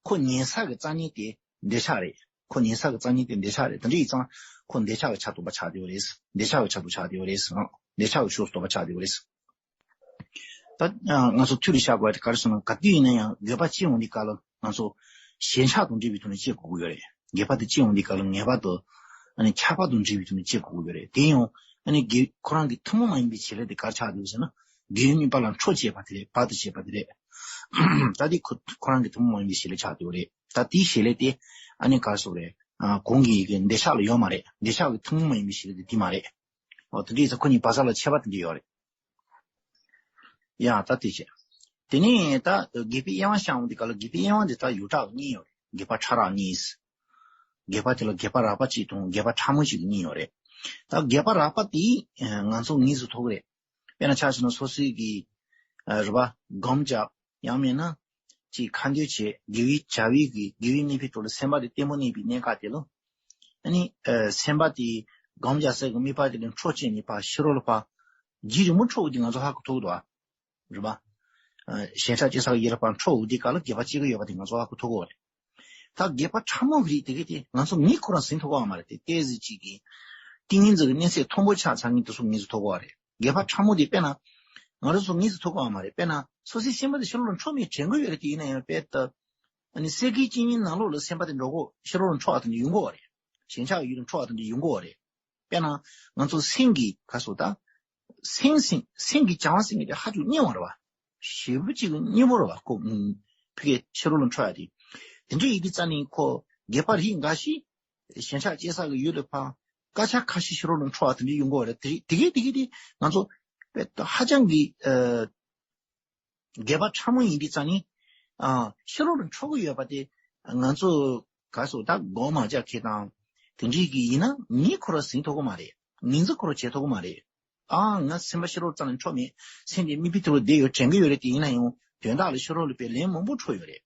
ཁོ་ཉེ་ས་གི་རྩ་ཉེ་དེ་འདོད་ཆགས་རེད། ཁོ་ཉེ་ས་གི་རྩ་ཉེ་དེ་འདོད་ཆགས་རེད། དེ་འདྲ་ཡིན་ཙང་ཁོ་འདོད་ཆགས་ཀྱི་ཆ་རྟོགས་པ་ཆགས་བསྡད་ཡོད་རེད། འདོད་ཆགས་ཀྱི་ཆ་རྟོགས་ཆགས་བསྡད་ཡོད་རེད། འདོད་ཆགས་ཀྱི་ཕྱོགས་སུ་གཏོགས་པ་ཆགས་བསྡད་ཡོད་རེད། ད་ང་ཚོ་ཐུགས་ལ་བཞག་དགོས་ཡ་དེ་ག་རེ་ཟེར་ན་ག་དུས་ཡིན་ན་ཡང་སྒལ་པ་སྐྱེ་འོང་དུས་སྐབས་ལ་ང་ཚོ་ཞེན་ཆགས་དང་འདྲེས་པའི་ཐོག་ནས་སྐྱེ་དགོས་ཀྱི་ཡོད་རེད། སྒལ་པ་དེ་སྐྱེ་འོང་དུས་སྐབས་ལ་ངེས་པར་དུ་ཨ་ནི་ཁྱབ་པ་དང་འདྲེས་པའི་ཐོག་ནས་སྐྱེ་དགོས་ཀྱི་ཡོད་རེད། དེ་ཡང་ཨ་ནི་དགེ་ཁོ་རང་གི་ཐུན་མོང་མ་ཡིན་པའི་བྱེད་ལས་དེ་ག་རེ་ཆགས་འདུག་ཟེར་ན་དགེ་བའི་དམིགས་པ་ལ་འཕྲོ་བཅད་པ་དེ་རེད། བར་དུ་བཅད་པ་དེ་རེད། ད་དེ་ཁོ་ཁོ་རང་གི་ཐུན་མོང་མ་ཡིན་པའི་བྱེད་ལས་ཆགས་བསྡད་ཡོད་རེད། ད་དེའི་བྱེད་ལས་དེ་ཨ་ནི་ག་རེ་ཟེར་དགོས་རེད། ཨ་གོང་གི་གི་འདོད་ཆགས་ལ་ཡོད་མ་རེད། འདོད་ཆགས་ཀྱི་ཐུན་མོང་མ་ཡིན་པའི་བྱེད་ལས་དེ་དེ་མ་རེད། འོ་དེ་འདྲ་ཡིན་ཙང་ཁོ་གཉིས་བར་ས་ལ་ཁྱད་པར་དེ་འདྲ་ཡོད་རེད། ཡ་ད་དེ་བྱས། དེ་ནས་ད་སྒལ་པའི་གཡས་དབང་བཤད་འོང་དུས་སྐབས་ལ་སྒལ་པའི་གཡས་དབང་དེ་ད་ཡོངས་གྲགས་གཉིས་ཡོད་རེད། སྒལ་པ་ཕྲ་རགས་གཉིས། སྒལ་པ་དེ་ལ་སྒལ་པ་རགས་པ་གཅིག་དང་སྒལ་པ་ཕྲ་མོ་གཅིག་གཉིས་ཡོད་རེད། ད་སྒལ་པ་རགས་པ་དེ་ང་ཚོ་ངོས་སུ་མཐོང་གི་རེད། དཔེར་ན་ཆ་བཞག་ན་སོ་སོའི་གི་རེད་པ། སྒོམ་རྒྱབ། ཡང་མིན་ན། ཅིག་ཁ་འདོན་བྱེད། དགེ་བའི་བྱ་བའི་གི་དགེ་བའི་དམིགས་པའི་ཐོག་ལ་སེམས་པ་དེ་བརྟན་པོ་གནས་པའི་གནས་སྐབས་དེ་ལ། ཨ་ནི་ཨ་སེམས་པ་དེ་སྒོམ་རྒྱག་སའི་གི་དམིགས་པ་དེ་ལ་འཕྲོ་བཅད་ནས་ཕར་ཕྱི་རོལ་ལ་ཕར་རྒྱུན་རིང་པོ་འཕྲོ་འོང་དུས་ང་ཚོ་ཧ་གོ་ཐུབ་འདུག་ཨ། རེད་པ། ཨ་ཞེན་ཆགས་སྐྱེ་ས་གི་ཡུལ་ལ་ཕར་འཕྲོ་འོང་དུས་སྐབས་ལ་སྒལ་པ་གཅིག་གི་ཡོད་པ་དེ་ང་ཚོ་ཧ་གོ་ཐུབ་ཀྱི་ཡོད་རེད། ད་སྒལ་པ་ཕྲ་མོ་གི་རིགས་དེ་ག་དེ་ང་ཚོ་མིག་ཁོ་རང་ཟིན་ཐུབ་ཀྱི་ཡོད་མ་རེད་དེ། ཏོག་ཙམ་ཅིག་གི་ཏིང་ངེ་འཛིན་གྱི་གནས་ཚད་མཐོན་པོ་ཆགས་ཚར་མཁན་དེ་ཚོ་ངོས་སུ་མཐོང་གི་ཡོད་རེད། སྒལ་པ་ཕྲ་མོ་དེ་དཔེར་ན། ང་རང་ཚོ་ངོས་སུ་མཐོང་གི་ཡོད་མ་རེད། དཔེར་ན་སོ་སོའི་སེམས་པ་དེ་ཕྱི་རོལ་ལ་འཕྲོ་མི་དྲན་གྱི་ཡོད་རེད་དེ། ཡིན་ན་ཡང་དཔེ་ལྟ། ཨ་ནི་སེམས་ཀྱི་བཅུད་སྙིང་ནང་ལོགས་ལ་སེམས་པ་དེ་འགྲོ་གོ། ཕྱི་རོལ་ལ་འཕྲོ་བ་དེ་འདྲ་ཡོང་གི་ཡོད་རེད། ཞེན་ཆགས་ཡུལ་ལ་འཕྲོ་བ་དེ་འདྲ་ཡོང་གི་ཡོད་རེད། དཔེར་ན། ང་ཚོ་སེམས་ཀྱི་ག་སོ་ད། སེམས་སེམས་སེམས་ཀྱི་བྱ་བ་སེམས་ཀྱི་དེ་ཧ་ཅང་སྙན་པ་རེད་པ། ཞེ་པོ་ཅིག་སྙན་པོ་རེད་པ། ཁོ་ཨུམ། ཕ་གིའི་ཕྱི་རོལ་ལ་འཕྲོ་ཡ་དེ། དེ་འདྲ་ཡིན་དུས་ཙ་ནི་ཁོ་སྒལ་པ་རིགས་འགའ་ཞིག་ཞེན་ཆགས་སྐྱེ་ས་གི་ཡུལ་ལ་ཕར། སྐར་ཆ་ཁ་ཤས་ཕྱི་རོལ་ལ་འཕྲོ་བ་དེ་འདྲ་ཡོང་གི་ཡོད་རེད། དེ་དེ་གས་དེ་གས་དེ་ང་ཚོ་དཔེ་ཧ་ཅང་གི་ཨ། སྒལ་པ་ཕྲ་མོ་ཡིན་དུས་ཙ་ནི། ཨ་ཕྱི་རོལ་ལ་འཕྲོ་གི་ཡོད་པ་དེ་ང་ཚོ་ག་སོ་ད་སྒོམ་མ་རྒྱག་མཁན་དང་། དེ་འདྲའི་གི་ཡིན་ན་མིག་ཁོ་རང་ཟིན་ཐུབ་ཀྱི་མ་རེད། ངོས་འཛིན་ཁོ་རང་བྱེད་ཐུབ་ཀྱི་མ་རེད། ཨ་ང་སེམས་པ་ཕྱི་རོལ་རྩ་ནས་འཕྲོ་མེད། སེམས་དེ་དམིགས་པའི་ཐོག་ལ་བསྡད་ཡོད་དྲན་གྱི་ཡོད་རེད་དེ། ཡིན་ན་ཡང་དོན་དག་ལ་ཕྱི་རོལ་ལ་དཔེ་ལན་མང་པོ་འཕྲོ་ཡོད་རེད།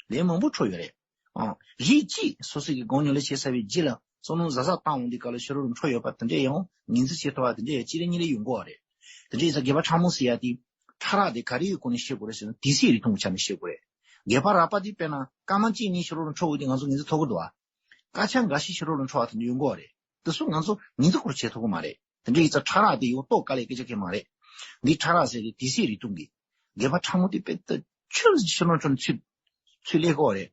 ལན་མང་པོ་འཕྲོ་ཡོད་རེད། ཨང་། རིགས་གཅིག་སོ་སོ་གི་སྒོམ་ཉམས་ལེན་བྱེད་ཚར་བའི་རྗེས་ལ་བསམ་བློ་གཟབ་གཟབ་བཏང་འོང་དུས་སྐབས་ལ་ཕྱི་རོལ་ལ་འཕྲོ་ཡོད་པ་དེ་འདྲས་ཡང་ངོས་འཛིན་བྱེད་ཐུབ་པ་དེ་འདྲས་ཡང་གཅིག་རེ་གཉིས་རེ་ཡོང་གི་ཡོད་རེད། དེ་འདྲས་ཡིན་ཙང་སྒལ་པ་ཕྲ་མོ་ཟེར་ཡ་དེ་ཕྲ་རགས་དེ་ག་རེ་ཡི་སྒོ་ནས་ཤེས་དགོས་རེད་ཟེར་ན་དུས་ཚོད་རིང་ཐུང་གི་ཆ་ནས་ཤེས་དགོས་རེད། སྒལ་པ་རགས་པ་དེ་དཔེར་ན་སྐར་མ་གཅིག་གཉིས་ཕྱི་རོལ་ལ་འཕྲོ་འོང་དུས་ང་ཚོ་ངོས་འཛིན་ཐུབ་ཀྱི་འདུག་ཨ། སྐར་ཆ་འགའ་ཤས་ཕྱི་རོལ་ལ་འཕྲོ་བ་དེ་འདྲ་ཡོང་གི་ཡོད་རེད། དེ་ཚོ་ང་ཚོ་ངོས་འཛིན་ཁོ་རང་བྱེད་ཐུབ་ཀྱི་མ་རེད། དེ་འདྲ་ཡིན་ཙང་ཕྲ་རགས་དེ་ཡང་རྟོགས་དཀའ་ལས་སྐད་ཆ་གང་ཡང་མ་རེད། འདི་ཕྲ་རགས་ཟེར་དེ་དུས་ཚོད་རིང་ཐུང་གི། སྒལ་པ་ཕྲ་མོ་དེ་དཔེ་ད་ཁྱོན་ནས་ཕྱི་ལོགས་ཕྱོགས་ནས་ཚུར་ཚུར་སླེབས་ཀྱི་ཡོད་རེད།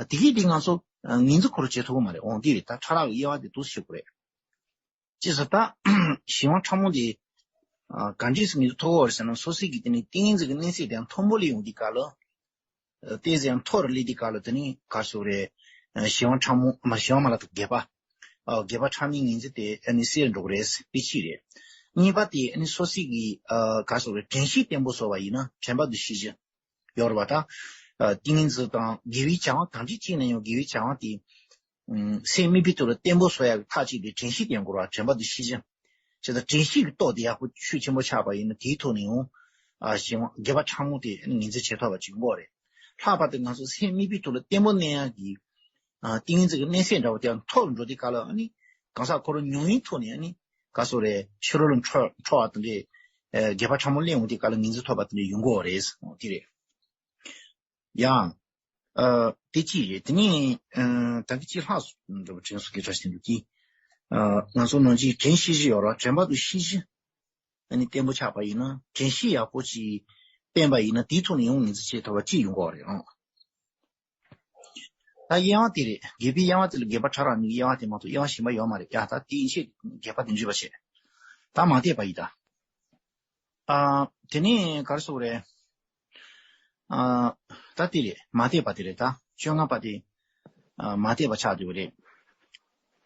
དེ་གས་དེ་ང་ཚོ་ངོས་འཛིན་ཁོ་རང་བྱེད་ཐུབ་ཀྱི་མ་རེད། འོང་འདི་རེད། ད་ཕྲ་རགས་ཀྱི་དབྱེ་བ་དེ་འདུག་སེ་ཤེས་དགོས་རེད། ཅེས་སོ་ད། གཞན་དབང་ཕྲ་མོ་དེ། ག་འདྲས་སེ་ངོས་འཛིན་ཐུབ་ཀྱི་ཡོད་རེད་ཟེར་ན་སོ་སོའི་གི་དེ་ནི་ཏིང་ངེ་འཛིན་གྱི་གནས་ཚད་དེ་མཐོན་པོ་ལ་ཡོང་དུས་སྐབས་ལ། ཏོག་ཙམ་ཡང་མཐོ་རུ་སླེབས་དུས་སྐབས་ལ་དེ་ནི་ག་རེ་ཟེར་དགོས་རེད། གཞན་དབང་ཕྲ་མོ་མ་གཞན་དབང་མ་ལགས་དང་སྒལ་པ། ཨ་སྒལ་པ་ཕྲ་མོའི་ངོས་འཛིན་དེ་ཨ་ནི་སེལ་འགྲོ་གི་རེད། དེ་གཅིག་རེད། གཉིས་པ་དེ་ཨ་ནི་སོ་སོའི་གི་ཨ་ག་རེ་ཟེར་དགོས་རེད། དྲན་ཤེས་བརྟན་པོ་བཟོ་བ་ཡིན་ན་དྲན་པ་དང་ཤེས་བཞིན་ཡོད་རེད་པ། ད་ཨ་ཏིང་ངེ་འཛིན་དང་དགེ་བའི་བྱ་བ་གང་ཅི་བྱས་ན་ཡང་དགེ་བའི་བྱ་བ་དེ་ཨ་སེམས་དམིགས་པའི་ཐོག་ལ་བརྟན་པོ་བཟོ་ཡག་གི་ཐབས་གཅིག་དེ་དྲན་ཤེས་བརྟན་དགོས་རེད་པ། དྲན་པ་དང་ཤེས་བཞིན། བྱས་ཙང་དྲན་ཤེས་ཀྱི་སྟོབས་དེ་ཡག་པོ་ཤུགས་ཆེན་པོ་ཆགས་པ་ཡིན་ན་དེའི་ཐོག་ནས་ཡང་ཨ་གཞན་དབང་སྒལ་པ་ཕྲ་མོ་དེ་ངོས་འཛིན་བྱེད་ཐུབ་པ་ཅིག་ཡོང་གི་རེད། ལྷག་པར་དུ་ང་ཚོ་སེམས་དམིགས་པའི་ཐོག་ལ་བརྟན་པོ་གནས་ཡག་གི་ཨ་ཏིང་ངེ་འཛིན་གྱི་གནས་ཚད་འདྲ་བོ་དེ་མཐོ་རུ་འགྲོ་དུས་སྐབས་ལ་ཨ་ནི་གང་ཟག་ཁོ་རང་ཉུང་ངུའི་ཐོག་ནས་ཨ་ནི་ག་རེ་ཟེར་དགོས་རེད། ཕྱི་རོལ་ལ་འཕྲོ་འཕྲོ་བ་དེ་འདྲས་ཨ་སྒལ་པ་ཕྲ་མོ་སླེབས་འོང་དུས་སྐབས་ལ་ངོས་འཛིན་ཐུབ་པ་དེ་འདྲས་ཡོང་གི་རེད། འོ་དེ་རེད། ཡང་། ཨ་དེ་གཅིག་རེད། དེ་ནས་ཨ་ད་གི་གཅིག་ལྷག་སོང་འདྲ་པོ་དྲན་སོང་། སྐད་ཆ་ཞིག་འདུག་གི། ཨ་ང་ཚོ་ནང་ཆེན་དྲན་ཤེས་བཞིན་ཡོད་ར། དྲན་པ་དང་ཤེས་བཞིན། ཨ་ནི་བརྟན་པོ་ཆགས་པ་ཡིན་ན། དྲན་ཤེས་ཡག་པོ་ཅིག་བསྟེན་པ་ཡིན་ན་དེའི་ཐོག་ནས་ཡང་ངོས་འཛིན་བྱེད་ཐུབ་པ་གཅིག་ཡོང་གི་རེད་ཨང་། ད་དབྱེ་བ་དེ་རེད། སྒལ་པའི་དབྱེ་བ་དེ་ལ་སྒལ་པ་ཕྲ་རགས་གཉིས་ཀྱི་དབྱེ་བ་དེ་མ་གཏོགས་དབྱེ་བ་གཞན་པ་ཡོད་མ་རེད་ཡ། ད་དེ་ཡིན་ཕྱིར་སྒལ་པ་དེ་འཇུས་པ་བྱེད། ད་མ་དད་པ་ཡིན་ད། ཨ། དེ་ནས་ག་རེ་ཟེར་དགོས་རེད། ཨ། ད་དེ་རེད། མ་དད་པ་དེ་རེད་ད། བཅོ་ལྔ་པ་དེ། ཨ། མ་དད་པ་ཆགས་བསྡད་པ་རེད།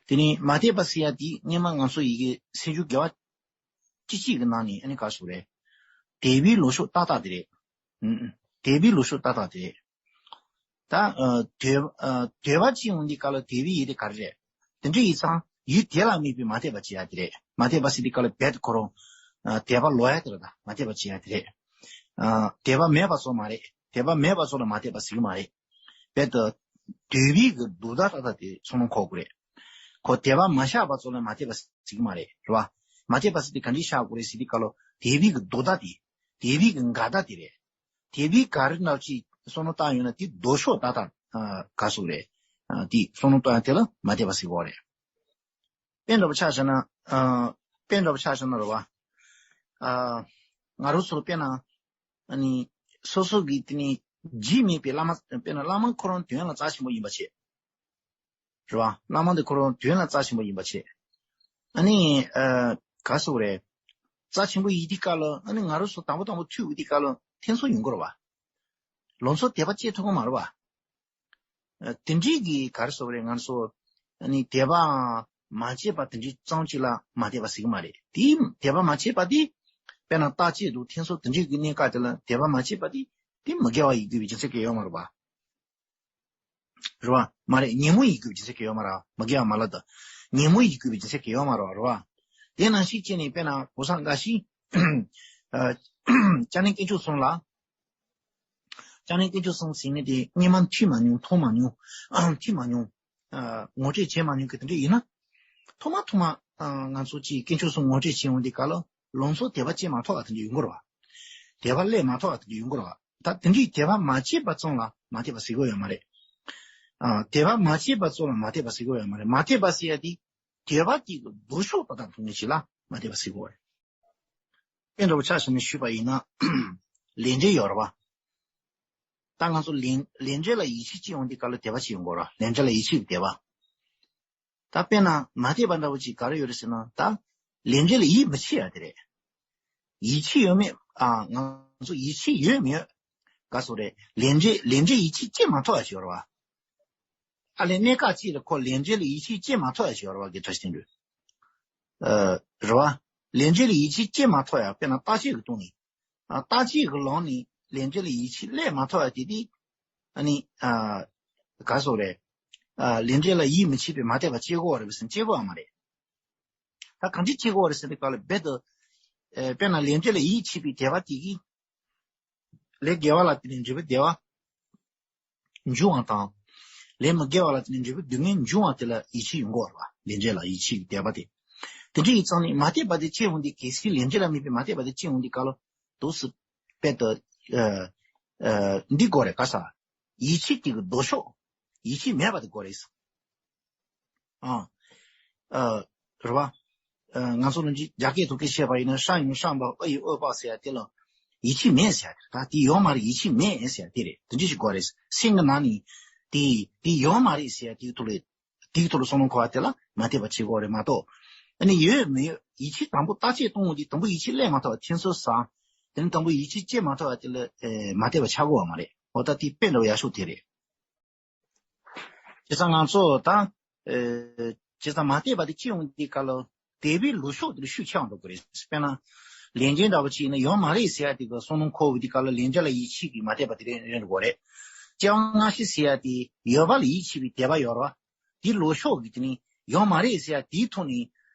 དེ་ནས་མ་དད་པ་ཟེར་ཡ་དེ་སྔོན་མ་ང་ཚོ་ཡི་གེ་སེམས་བྱུང་དགེ་བ་ ཅི་ཅིག་གི་ནང་ནས་ཨ་ནི་ག་རེ་ཟེར་དགོས་རེད། དད་པའི་ལུགས་ཕྱོགས་ཏག་ཏག་དེ་རེད། ཨུམ། དད་པའི་ལུགས་ཕྱོགས་ཏག་ཏག་དེ་རེད། ད་ཨ་དད་ཨ་དད་པ་ཅིག་ཡོང་དུས་སྐབས་ལ་དད་པའི་ཡུལ་དེ་ག་རེ་རེད། དེ་འདྲ་ཡིན་ཙང་ཡུལ་དེ་ལ་དམིགས་པའི་མ་དད་པ་བྱེད་ཡ་དེ་རེད། མ་དད་པ་ཟེར་དུས་སྐབས་ལ་རྦད་དེ་ཁོ་རང་ཨ་དད་པ་ལོག་ཡ་དེ་རེད། ད་མ་དད་པ་བྱེད་ཡ་དེ་རེད། ཨ་དད་པ་མེད་པ་ཙམ་མ་རེད། དད་པ་མེད་པ་ཙམ་ལ་མ་དད་པ་ཟེར་གྱི་མ་རེད། རྦད་དེ་དད་པའི་གི་སྡུག་ད་ཏག་ཏག་དེ་ཚོར་སྣང་འཁོར་དགོས་རེད། ཁོ་དད་པ་མ་བཞག་པ་ཙམ་ལ་མ་དད་པ་ཟེར་གྱི་མ་རེད། རེད་བ། མ་དད་པ་ཟེར་དེ་ག་འདྲ་བཞག་དགོས་རེད་ཟེར་དུས་སྐབས་ལ་དད་པའི་གི་སྡུག་ད་དེ། དད་པའི་གི་འགལ་ཟླ་དེ་རེད། དེ་བས་ག་རེ་འདྲ་ཅིག་བསམ་བློ་བཏང་ཡོད་ན་དེ་ལྡོག་ཕྱོགས་ཏག་ཏག་ཨ་ག་ཟེར་རེད། ཨ་དེ་བསམ་བློ་བཏང་ཡ་དེ་ལ་མ་དད་པ་ཟེར་གྱི་ཡོད་རེད། དཔེ་འདྲ་པོ་ཆ་བཞག་ན་ཨ་དཔེ་འདྲ་པོ་ཆ་བཞག་ན་རེད་བ། ཨ་ང་རང་ཚོ་དཔེར་ན་ཨ་ནི་སོ་སོ་གི་དེ་ནི་རྗེས་མེད་པའི་བླ་མ་དཔེར་ན་བླ་མ་ཁོ་རང་དོན་ལ་རྩ་ཆེན་པོ་ཡིན་པ་བྱས། རེད་བ། བླ་མ་འདི་ཁོ་རང་དོན་ལ་རྩ་ཆེན་པོ་ཡིན་པ་བྱས། ཨ་ནི་ཨ་ག་ཟེར་རེད། རྩ་ཆེན་པོ་ཡིན་དུས་སྐབས་ལ་ཨ་ནི་ང་རང་ཚོ་དང་པོ་དང་པོ་ཐུག་ཡོང་དུས་སྐབས་ལ་ཐེ་ཚོམ་ཡོང་གི་རེད་བ། ལང་ཚོ་དད་པ་སྐྱེ་ཐུབ་ཀྱི་མ་རེད་བ། ཨ་དེ་འདྲའི་གི་ག་རེ་ཟེར་རེད། ང་ཚོ་ཨ་ནི་དད་པ་མ་སྐྱེས་པ་དེ་འདྲའི་ཙམ་ཅིག་ལ་མ་དད་པ་ཟེར་གྱི་མ་རེད། དེ་དད་པ་མ་སྐྱེས་པ་དེ་དཔེར་ན་བརྟག་དཔྱད་དང་ཐེ་ཚོམ་དེ་འདྲའི་གི་གནས་སྐབས་དེ་ལ་དད་པ་མ་སྐྱེས་པ་དེ་དེ་མི་དགེ་བ་ཡིན་དགོས་པའི་རྒྱུ་མཚན་གང་ཡང་ཡོད་མ་རེད་བ། རེད་བ། མ་རེད། ཉོན་མོངས་ཡིན་དགོས་པའི་རྒྱུ་མཚན་གང་ཡང་ཡོད་མ་རེད་བ། མི་དགེ་བ་མ་ལབ་དང་། ཉོན་མོངས་ཡིན་དགོས་པའི་རྒྱུ་མཚན་གང་ཡང་ཡོད་མ་རེད་བ། རེད་བ། དེ་ནང་བཞིན་བྱས་ནས་དཔེར་ན་གོང་ས་འགའ་ཞིག་ཨ་སྐྱབས་མགོན་དཀོན་མཆོག་གསུམ་ལ། སྐྱབས་མགོན་དཀོན་མཆོག་གསུམ་ཟེར་མཁན་དེ་སྔོན་མ་ཐོས་མ་མྱོང་། མཐོང་མ་མྱོང་། ཨ་ཐོས་མ་མྱོང་། ཨ་ངོ་སྤྲོད་བྱས་མ་མྱོང་གི་དེ་འདྲ་ཡིན་ན། ཐོག་མ་ཐོག་མ་ཨ་ང་ཚོ་གཅིག་དཀོན་མཆོག་གསུམ་ངོ་སྤྲོད་བྱེད་ཡོང་དུས་སྐབས་ལ་ལང་ཚོ་དད་པ་སྐྱེ་མ་ཐུབ་པ་དེ་འདྲ་ཡོང་གི་རེད་བ། དད་པ་སླེབས་མ་ཐུབ་པ་དེ་འདྲ་ཡོང་གི་རེད་བ། ད་དེ་འདྲའི་དད་པ་མ་སྐྱེས་པ་ཙམ་ལ་མ་དད་པ་ཟེར་གྱི་ཡོད་མ་རེད། ཨ་དད་པ་མ་སྐྱེས་པ་ཙམ་ལ་མ་དད་པ་ཟེར་གྱི་ཡོད་མ་རེད། མ་དད་པ་ཟེར་ཡ་དེ་དད་པ་དེ་གི་ལྡོག་ཕྱོགས་ཏག་ཏག་མཐོང་མཁན་ཞིག་ལ་མ་དད་པ་ཟེར་གྱི་ཡོད་རེད། དཔེ་འདྲ་པོ་ཆ་བཞག་ནས་ཞུས་པ་ཡིན་ན། ལས་འབྲས་ཡོད་རེད་བ། ད་ང་ཚོ་ལས་ལས་འབྲས་ལ་ཡིད་ཆེས་སྐྱེ་ཡོང་དུས་སྐབས་ལ་དད་པ་སྐྱེ་ཡོང་གི་རེད་བ། ལས་འབྲས་ལ་ཡིད་ཆེས་ཀྱི་དད་པ། ད་དཔེར་ན་མ་དད་པ་འདྲ་པོ་ཅིག་ག་རེ་ཡོད་རེད་ཟེར་ན། ད་ལས་འབྲས་ལ་ཡིད་མི་ཆེས་ཡ་དེ་རེད། ཡིད་ཆེས་ཡོད་མེད། ཨ་ང་ཚོ་ཡིད་ཆེས་ཡོད་མེད་ག་ཟེར་རེད། ལས་འབྲས་ལས་འབྲས་ཡིད་ཆེས་སྐྱེ་མ་ཐུབ་ཡ་ཞིག་ཡོད་རེད་བ། ཨ་ལས་གནས་སྐབས་གཅིག་ལ་ཁོ་ལས་འབྲས་ལ་ཡིད་ཆེས་སྐྱེ་མ་ཐུབ་ཡ་ཞིག་ཡོད་རེད་བ། དགེ་ཕྲ་ཞིག་དེ་འདྲ། ཨ་རེད་བ། ལས་འབྲས་ལ་ཡིད་ཆེས་སྐྱེ་མ་ཐུབ་ཡ། དཔེར་ན་བརྟག་དཔྱད་ཀྱི་སྟེང་ནས། ཨ་བརྟག་དཔྱད་ཀྱི་ལམ་ནས་ལས་འབྲས་ལ་ཡིད་ཆེས་སླེབས་མ་ཐུབ་ཡ་དེ་དེ། ཨ་ནི་ཨ་ག་ཟེར་རེད། ཨ་ལས་འབྲས་ལ་ཡིད་མི་ཆེས་པའི་མ་དད་པ་སྐྱེ་གི་ཡོད་རེད་པས་ཟེར་ན་སྐྱེ་གི་ཡོད་མ་རེད། ད་གང་འདྲ་སྐྱེ་གི་ཡོད་རེད་ཟེར་དུས་སྐབས་ལ་རྦད་དེ། ཨ་དཔེར་ན་ལས་འབྲས་ལ་ཡིད་ཆེས་པའི་དད་པ་དེ་གིས། ལས་དགེ་བ་ལ་བརྟེན་ནས་འབྲས་བུ་བདེ་བ་འབྱུང་བ་དང་། ལས་མི་དགེ་བ་ལ་བརྟེན་ནས་འབྲས་བུ་སྡུག་བསྔལ་འབྱུང་བ་དེ་ལ་ཡིད་ཆེས་ཡོང་གི་ཡོད་རེད་བ། ལས་འབྲས་ལ་ཡིད་ཆེས་ཀྱི་དད་པ་དེ། དེ་འདྲ་ཡིན་ཙང་ནི་མ་དད་པ་དེ་སྐྱེ་ཡོང་དུས་གལ་སྲིད་ལས་འབྲས་ལ་དམིགས་པའི་མ་དད་པ་དེ་སྐྱེ་ཡོང་དུས་སྐབས་ལ་འདུག་སེ་རྦད་དེ། ཨ་ཨ་འདི་དགོས་རེད། ག་ཟེར། ཡིད་ཆེས་དེ་གི་ལྡོག་ཕྱོགས། ཡིད་ཆེས་མེད་པ་དེ་དགོས་རེད། ཨ། ཨ། རེད་བ། ཨ། ང་ཚོ་ལ་འདི་རྒྱ་སྐད་ཐོག་གི་བཤད་པ་ཡིན་ན་ཧྲན་ཡུན་ཧྲན་པ་ཨ་ཡི་ཨོ་པ་ཟེར་ཡ་དེ་ལ་ཡིད་ཆེས་མེད་ཟེར་ཡ་དེ། ད་དེ་ཡོད་མ་རེད། ཡིད་ཆེས་མེད་ཟེར་ཡ་དེ་རེད། དེ་འདྲ་ཞིག་དགོས་རེད། སེམས་ཀྱི་ནང་ནས་དེ་དེ་ཡོད་མ་རེད་ཟེར་ཡ་དེའི་ཐོག་ལ། དེའི་ཐོག་ལ་བསམ་བློ་འཁོར་བ་དེ་ལ་མ་དད་པ་བྱེད་དགོས་རེད་མ་གཏོགས། ཨ་ནི་ཡོད་མི་ཡོད་ཡིད་ཆེས་དང་པོ་བརྟག་དཔྱད་གཏོང་བ་དེ་དང་པོ་ཡིད་ཆེས་སླེབས་མ་ཐུབ་པ་ཐེ་ཚོམ་ཟ། དེ་ནས་དང་པོ་ཡིད་ཆེས་སྐྱེ་མ་ཐུབ་པ་དེ་ལ་ཨེ་མ་དད་པ་ཆགས་དགོས་པ་མ་རེད། འོ་ད་དེ་དཔེ་འདྲ་བོ་ཡག་ཤོས་དེ་རེད། བྱས་ཙང་ང་ཚོ་ད་ཨེ་བྱས་ཙང་མ་དད་པ་དེ་སྐྱེ་ཡོང་དུས་སྐབས་ལ་དད་པའི་ལུགས་ཕྱོགས་དེ་ལ་ཤུགས་ཆེ་བ་འགྲོ་གི་རེད། དཔེར་ན་ལས་འབྲས་འདྲ་བོ་ཅིག་ཡིན་ན་ཡོད་མ་རེད་ཟེར་ཡ་དེ་གི་བསམ་བློ་འཁོར་བའི་དུས་སྐབས་ལ་ལས་འབྲས་ལ་ཡིད་ཆེས་ཀྱི་མ་དད་པ་དེ་རེད་རེད་འགྲོ་གི་རེད། སྐྱེ་བ་སྔ་ཕྱི་ཟེར་ཡ་དེ་ཡོད་པ་ལ་ཡིད་ཆེས་པའི་དད་པ་ཡོད་རེད་བ། དེའི་ལུགས་ཕྱོགས་ཀྱི་དེ་ནི་ཡོད་མ་རེད་ཟེར་ཡ་དེའི་ཐོག་ནས་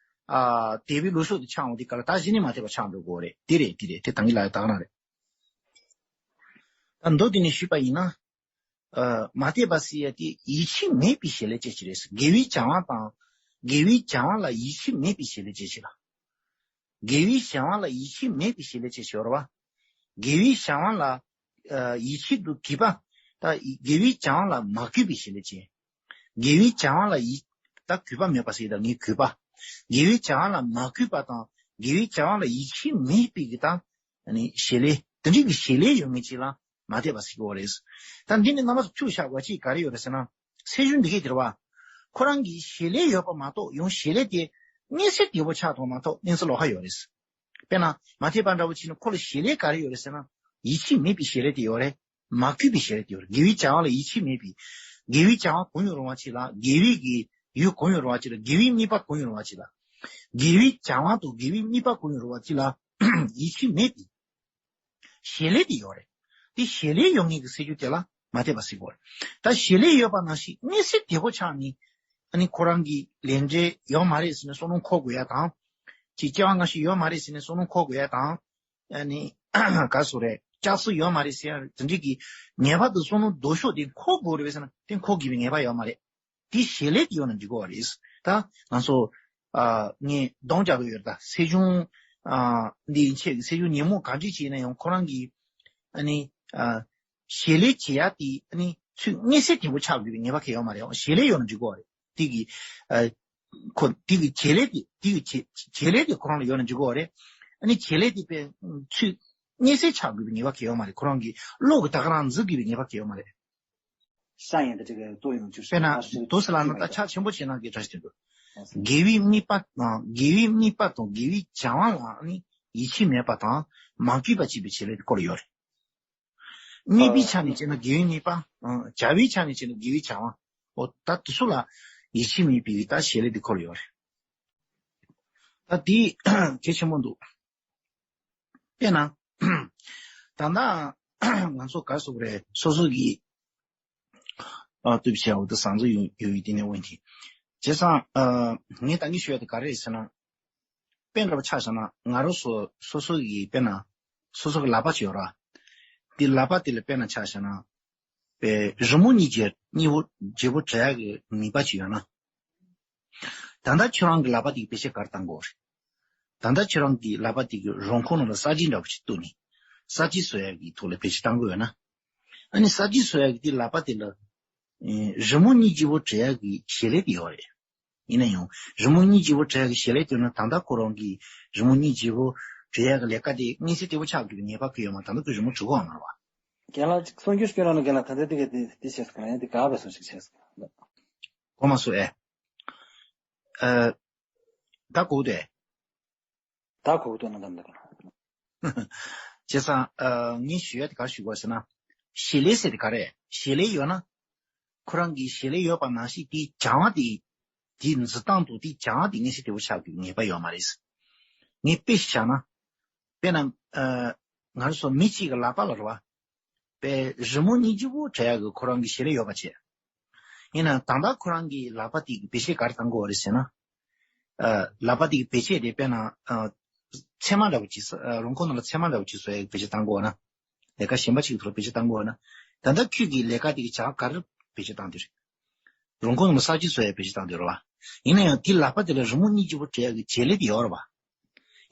ཨ་དད་པའི་ལུགས་ཕྱོགས་དེ་ཆགས་འོང་དུས་སྐབས་ལ་ད་གཞི་ནས་མ་དད་པ་ཆགས་འགྲོ་གི་རེད། དེ་རེད་དེ་རེད། དེ་ད་གིན་ལབ་ཡ་ད་ག་རང་རེད། ད་མདོ་དེ་ནས་ཞུས་པ་ཡིན་ན། ཨ་མ་དད་པ་ཟེར་ཡ་དེ་ཡིད་ཆེས་མེད་པའི་བྱེད་ལས་ཅན་ཞིག་རེད། དགེ་བའི་བྱ་བ་དང་། དགེ་བའི་བྱ་བ་ལ་ཡིད་ཆེས་མེད་པའི་བྱེད་ལས་ཅན་ཞིག་ལ། དགེ་བའི་བྱ་བ་ལ་ཡིད་ཆེས་མེད་པའི་བྱེད་ལས་ཅན་ཞིག་ཡོད་རེད་བ། དགེ་བའི་བྱ་བ་ལ་ཨ་ཡིད་ཆེས་དང་གུས་པ། ད་དགེ་བའི་བྱ་བ་ལ་མ་གུས་པའི་བྱེད་ལས་ཅན། དགེ་བའི་བྱ་བ་ལ་ཡིད་ད་གུས་པ་མེད་པ་ཟེར། ད་ངས་གུས་པ། དགེ་བའི་བྱ་བ་ལ་མ་གུས་པ་དང་དགེ་བའི་བྱ་བ་ལ་ཡིད་ཆེས་མེད་པའི་གི་ད་ཨ་ནི་བྱེད་ལས། དེ་འདྲའི་གི་བྱེད་ལས་ཡོད་མཁན་ཅིག་ལ་མ་དད་པ་ཟེར་གྱི་ཡོད་རེད། ད་འདི་ནི་རྣམ་པ་ཚོ་ཐུགས་བཞག་དགོས་ཅིག་ག་རེ་ཡོད་རེད་ཟེར་ན། ཚེས་གཞུང་འདི་གའི་དེ་རེད་བ། ཁོ་རང་གི་བྱེད་ལས་ཡོད་པ་མ་གཏོགས་ཡང་བྱེད་ལས་དེ་མངོན་གསལ་དོད་པོ་ཆགས་ཐུབ་མ་གཏོགས་མངོན་གསལ་ལོགས་ཀ་ཡོད་རེད། དཔེར་ན་མ་དད་པ་འདྲ་བོ་བྱས་ན་ཁོ་ལ་བྱེད་ལས་ག་རེ་ཡོད་རེད་ཟེར་ན། ཡིད་ཆེས་མེད་པའི་བྱེད་ལས་དེ་ཡོད་རེད། མ་གུས་པའི་བྱེད་ལས་དེ་ཡོད་རེད། དགེ་བའི་བྱ་བ་ལ་ཡིད་ཆེས་མེད་པའི། དགེ་བའི་བྱ་བ་གང་ཡང་རུང་བ་ཅིག་ལ། དགེ་བའི་གི་ཡུལ་གང་ཡང་རུང་བ་ཅིག་ལ། དགེ་བའི་དམིགས་པ་གང་ཡང་རུང་བ་ཅིག་ལ། དགེ་བའི་བྱ་བ་དང་དགེ་བའི་དམིགས་པ་གང་ཡང་རུང་བ་ཅིག་ལ་ཡིད་ཆེས་མེད་དེ། ཞལ་ལས་དེ་ཡོད་རེད། དེ་ཞལ་ལས་ཡོད་མཁན་གྱི་སེལ་རྒྱུ་དེ་ལ་མ་དད་པ་ཟེར་གོ་རེད། ད་ཞལ་ལས་ཡོད་པ་ནང་བཞིན་མངོན་གསལ་དོད་པོ་ཆགས་ནས། ཨ་ནི་ཁོ་རང་གི་ལས་འབྲས་ཡོད་མ་རེད་ཟེར་ནས་བསམ་བློ་འཁོར་དགོས་ཡ་དང་། ཅིག་སྐྱེ་བ་སྔ་ཕྱི་ཡོད་མ་རེད་ཟེར་ནས་བསམ་བློ་འཁོར་དགོས་ཡ་དང་། ཨ་ནི་ག་སོ་རེད། ལྕགས་སྲེག་ཡོད་མ་རེད་ཟེར་ཡ་དེ་འདྲ་གི་ངེས་པར་དུ་བསམ་བློ་ལྡོག་ཕྱོགས་དེ་འཁོར་དགོས་རེད་པས་ཟེར་ན། དེ་འཁོར་དགོས་པའི་ངེས་པ་ཡོད་མ་རེད། དེ་ཞལ་ལས་དེ་ཡོད་ན་འགྲིག་གི་རེད། ད་ང་ཚོ་ཨ་ངས་གདོང་རྒྱག་གི་ཡོད། ད་སེམས་བྱུང་ཨ་འདི་ཡན་ཆད་ཀྱི་སེམས་བྱུང་ཉོན་མོངས་ག་འདྲ་ཅིག་ཡིན་ན་ཡང་ཁོ་རང་གི་ཨ་ནི་ཨ་ཞལ་ལས་བྱེད་ཡ་དེ་ཨ་ནི་ཚུར་མངོན་གསལ་དོད་པོ་ཆགས་དགོས་པའི་ངེས་པ་གང་ཡང་ཡོད་མ་རེད། ཞལ་ལས་ཡོད་ན་འགྲིག་གི་རེད། དེ་གི་ཨ་ཁོ་དེ་གི་བྱེད་ལས་དེ་དེ་གི་བྱེད་བྱེད་ལས་དེ་ཁོ་རང་ལ་ཡོད་ན་འགྲིག་གི་རེད། ཨ་ནི་བྱེད་ལས་དེ་དཔེ་ཚུར་མངོན་གསལ་ཆགས་དགོས་པའི་ངེས་པ་གང་ཡང་ཡོད་མ་རེད། ཁོ་རང་གི་བློ་གི་ད་ག་རང་འཛིན་དགོས་པའི་ངེས་པ་གང་ཡང་ཡོད་མ་རེད། 善意的这个作用就是དཔེར་ན་དུ་སི་ལ་ན་ད་ཕྱག་ཆེན་པོ་བྱེད་ན་གི་འདྲ་ཞིག་འདུག་དགེ་བའི་དམིགས་པ་དང་དགེ་བའི་དམིགས་པ་དང་དགེ་བའི་བྱ་བ་ལ་ནི་ཡིད་ཆེས་མེད་པ་དང་མ་གུས་པ་བྱེད་པའི་བྱེད་ལས་དེ་སྐོར་ཡོད་རེད། དམིགས་པའི་ཆ་ནས་བྱས་ན་དགེ་བའི་དམིགས་པ། བྱ་བའི་ཆ་ནས་བྱས་ན་དགེ་བའི་བྱ་བ། འོ་ད་དུ་སུ་ལ་ཡིད་ཆེས་མེད་པའི་ད་བྱེད་ལས་དེ་སྐོར་ཡོད་རེད། ད་དེ་གལ་ཆེན་པོ་འདུག་དཔེར་ན། ད་ལྟ་ང་ཚོ་ག་རེ་ཟེར་དགོས་རེད། སོ་སོ་གི་ཨ་ལྟོས་བྱས་འོ་ད་བཟང་ཚོ་ཡོད་ཡོད་ཡོད་དེ་ནས་འོན་ཏེ། བྱས་ཙང་ཨ་ངས་ད་གིན་ཞུ་ཡ་དེ་ག་རེ་རེད་ཟེར་ན། དཔེ་འདྲ་པོ་ཆ་བཞག་ན་ང་རང་ཚོ་སོ་སོ་གི་དཔེར་ན་སོ་སོ་གི་ལག་པ་ཅིག་ཡོད་ར། དེ་ལག་པ་དེ་ལ་དཔེར་ན་ཆ་བཞག་ན། པའི་རི་མོ་གཉིས་ཀྱི་སྙིང་པོ་བརྗེ་པོ་བྲི་ཡག་གི་ནུས་པ་ཅིག་ཡོད་ན། ད་ལྟ་ཁྱོད་རང་གི་ལག་པ་དེ་གི་བེད་སྤྱོད་ག་རེ་བཏང་དགོས་རེད། ད་ལྟ་ཁྱོད་རང་གི་ལག་པ་དེ་གི་རོང་ཁོག་ནང་ལ་ས་གཞི་འདྲ་པོ་ཅིག་གཏུབ་ནས། ས་གཞི་བཟོ་ཡག་གི་ཐོག་ལ་བེད་སྤྱོད་བཏང་དགོས་ཡོད་ན། ཨ་ནི་ས་གཞི་བཟོ་ཡག་གི་དེ་ལག་པ་དེ་ལ་ཨེ་རི་མོ་གཉིས་བརྗེ་པོ་བྲི་ཡག་གི་བྱེད་ལས་དེ་ཡོད་རེད། ཡིན་ན་ཡང་རི་མོ་གཉིས་བརྗེ་པོ་བྲི་ཡག་གི་བྱེད་ལས་དེ་ན། ད་ལྟ་ཁོ་རང་གི་རི་མོ་གཉིས་བརྗེ་པོ་བྲི་ཡག་གི་ལས་ཀ་དེ་མངོན་གསལ་དོད་པོ་ཆགས་དགོས་པའི་ངེས་པ་གང་ཡང་ཡོད་མ་རེད། ད་ལྟ་ཁོས་རི་མོ་བྲི་གོ་ཡང་མ་རེད་པ། རྒན་ལགས་གསུང་རྒྱུ་སྐྱོན་རང་ལ་རྒན་ལགས་ད་ལྟ་དེ་ག་དེ་དེ་བྱས་སོང་། ཡང་དེ་ག་བས་སོང་ཞིག་བྱས་སོང་། གོ་མ་སོང་ཨེ། ཨ། ད་གོ་དེ། ད་གོ་དོན་ན་གམ་ད་ག་བྱས་ཙང་ཨ་ངས་ཞུ་ཡ་དེ་ག་རེ་ཞུ་དགོས་ཟེར་ན། བྱེད་ལས་ཟེར་དེ་ག་རེ། བྱེད་ལས་ཡོད་ན། ཁོ་རང་གི་བྱེད་ལས་ཡོད་པ་ནང་བཞིན་དེའི་བྱ་བ་དེ། དེའི་འཛིན་སྟངས་དང་དེའི་བྱ་བ་དེ་མངོན་གསལ་དོད་པོ་ཆགས་དགོས་པའི་ངེས་པ་ཡོད་མ་རེད། ངས་དཔེ་ཞིག་བཞག་ན། དཔེར་ན། ཨ། ང་རང་ཚོ་མི་གཅིག་གི་ལག་པ་ལ་རེད་པ། པའི་རི་མོ་གཉིས་བརྗེ་པོ་བྲི་ཡག་གི་ཁོ་རང་གི་བྱེད་ལས་ཡོད་པ་བྱས། ཡིན་ནའང་ད་ལྟ་ཁོ་རང་གི་ལག་པ་དེ་གི་བེད་སྤྱོད་ག་རེ་བཏང་དགོས་རེད་ཟེར་ན། ཨ། ལག་པ་དེ་གི་བེད་སྤྱོད་དེ་དཔེར་ན། ཨ། ཚེར་མ་འདྲ་པོ་ཅིག་བཟོ། ཨ། རོང་ཁོག་ནང་ལ་ཚེར་མ་འདྲ་པོ་ཅིག་བཟོ་ཡག་གི་བེད་སྤྱོད་བཏང་དགོས་ན། ལས་ཀ་གཞན་པ་ཅིག་གི་ཐོག་ལ་བེད་སྤྱོད་བཏང་དགོས་ན། ད་ལྟ་ཁྱོད་ཀྱི་ལས་ཀ་དེ་གི་བྱ་བ་ག་རེ་བེད་སྤྱོད་བཏང་དེ་རེད། རོང་ཁོག་ནང་ལ་ས་གཞི་བཟོ་ཡག་བེད་སྤྱོད་བཏང་དེ་རེད་པ། ཡིན་ན་ཡང་དེའི་ལག་པ་དེ་ལ་རི་མོ་གཉིས་བརྗེ་པོ་བྲི་ཡག་གི་བྱེད་ལས་དེ་ཡོད་རེད་པ།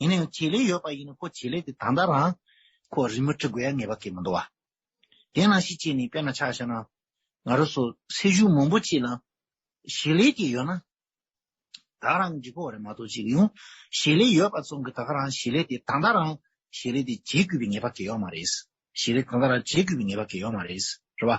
ཡིན་ན་ཡང་བྱེད་ལས་ཡོད་པ་ཡིན་ན་ཁོ་བྱེད་ལས་དེ་ད་ལྟ་རང་ཁོ་རི་མོ་བྲི་དགོས་ཡག་ངེས་པ་གང་ཡང་མི་འདུག་པ། དེ་ནང་བཞིན་བྱས་ནས་དཔེར་ན་ཆ་བཞག་ན། ང་རང་ཚོ་སེམས་བྱུང་མང་པོ་ཅིག་ལ་བྱེད་ལས་ཅིག་ཡོད་ན། ད་རང་འགྲིག་གི་རེད་མ་གཏོགས་ཅིག་ཡང་བྱེད་ལས་ཡོད་པ་ཙམ་གྱིས་ད་ག་རང་བྱེད་ལས་དེ་ད་ལྟ་རང་བྱེད་ལས་དེ་བྱེད་དགོས་པའི་ངེས་པ་གང་ཡང་ཡོད་མ་རེད། བྱེད་ལས་ད་ལྟ་རང་བྱེད་དགོས་པའི་ངེས་པ་གང་ཡང་ཡོད་མ་རེད། རེད་པ།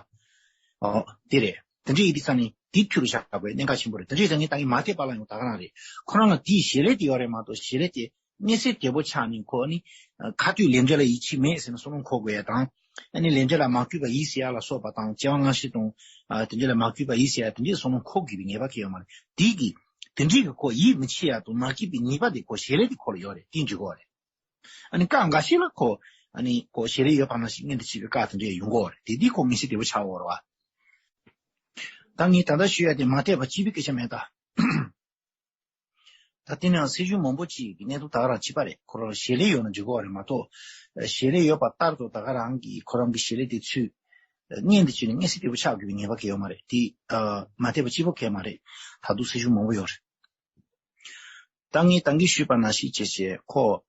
ཨོ། དེ་རེད། དེ་འདྲ་ཡིན་དུས་ཙང་ནི་དེ་ཐུགས་ལ་བཞག་དགོས་གནད་འགག་ཆེན་པོ་རེད། དེ་འདྲ་ཡིན་ཙང་ངས་ད་གིན་མ་དད་པ་ལ་ཡང་ད་ག་རང་རེད། ཁོ་རང་ལ་དེའི་བྱེད་ལས་དེ་ཡོད་རེད་མ་གཏོགས་བྱེད་ལས་དེ། མངོན་གསལ་དོད་པོ་ཆགས་ནས་ཁོ་ནི། ཁ་ཐུག་ལས་འབྲས་ལ་ཡིད་ཆེས་མེད་ཟེར་ནས་བསམ་བློ་འཁོར་དགོས་ཡ་དང་། ཨ་ནི་ལས་འབྲས་ལ་མ་གུས་པ་ཡིན་ཟེར་ཡ་ལ་སོགས་པ་དང་། སྐྱེ་བ་སྔ་ཕྱི་དང་། ཨ། དེ་འདྲས་ལ་མ་གུས་པ་ཡིན་ཟེར་ཡ་དེ་འདྲས་བསམ་བློ་འཁོར་དགོས་པའི་ངེས་པ་གང་ཡང་ཡོད་མ་རེད། དེ་གི། དེ་འདྲས་ཀྱི་ཁོ་ཡིད་མི་ཆེས་ཡ་དང་མ་སྐྱིད་པའི་ནུས་པ་དེ་ཁོ་བྱེད་ལས་དེ་ཁོ་ལ་ཡོད་རེད། དེ་འཇུག་གི་རེད། ཨ་ནི་སྐབས་འགའ་ཤས་ལ་ཁོ། ཨ་ནི་ཁོ་བྱེད་ལས་ཡོད་པ་ནང་བཞིན་མངོན་དུ་བྱེད་པའི་སྐབས་དེ་འདྲས་ཡོང་གི་རེད། དེ་དེ་ཁོ་མངོན་གསལ་དོད་པོ་ཆགས་ཡོད་རེད་པ། ད་ངས་ད་ལྟ་ཞུ་ཡ་དེ་མ་དད་པ་སྐྱེས་པའི་སྐད་ཆ་མེད་ད། ད་དེ་ནའང་སེམས་བྱུང་མང་པོ་ཅིག་གི་གནད་དོན་ད་ག་རང་གཅིག་པ་རེད། ཁོ་རང་བྱེད་ལས་ཡོད་ན་འགྲིག་གི་རེད་མ་གཏོགས། བྱེད་ལས་ཡོད་པ་ལྟར་དུ་ད་ག་རང་གིས་ཁོ་རང་གི་བྱེད་ལས་དེ་ཚུར་མངོན་དུ་བྱས་ནས་མངོན་གསལ་དོད་པོ་ཆགས་དགོས་པའི་ངེས་པ་གང་ཡང་ཡོད་མ་རེད། དེ་མ་དད་པ་གཅིག་པོ་གང་ཡང་མ་རེད། ད་དུང་སེམས་བྱུང་མང་པོ་ཡོད་རེད། ད་ངས་ད་གིན་ཞུས་པ་ནང་བཞིན་བྱས་བྱས་ཁོ།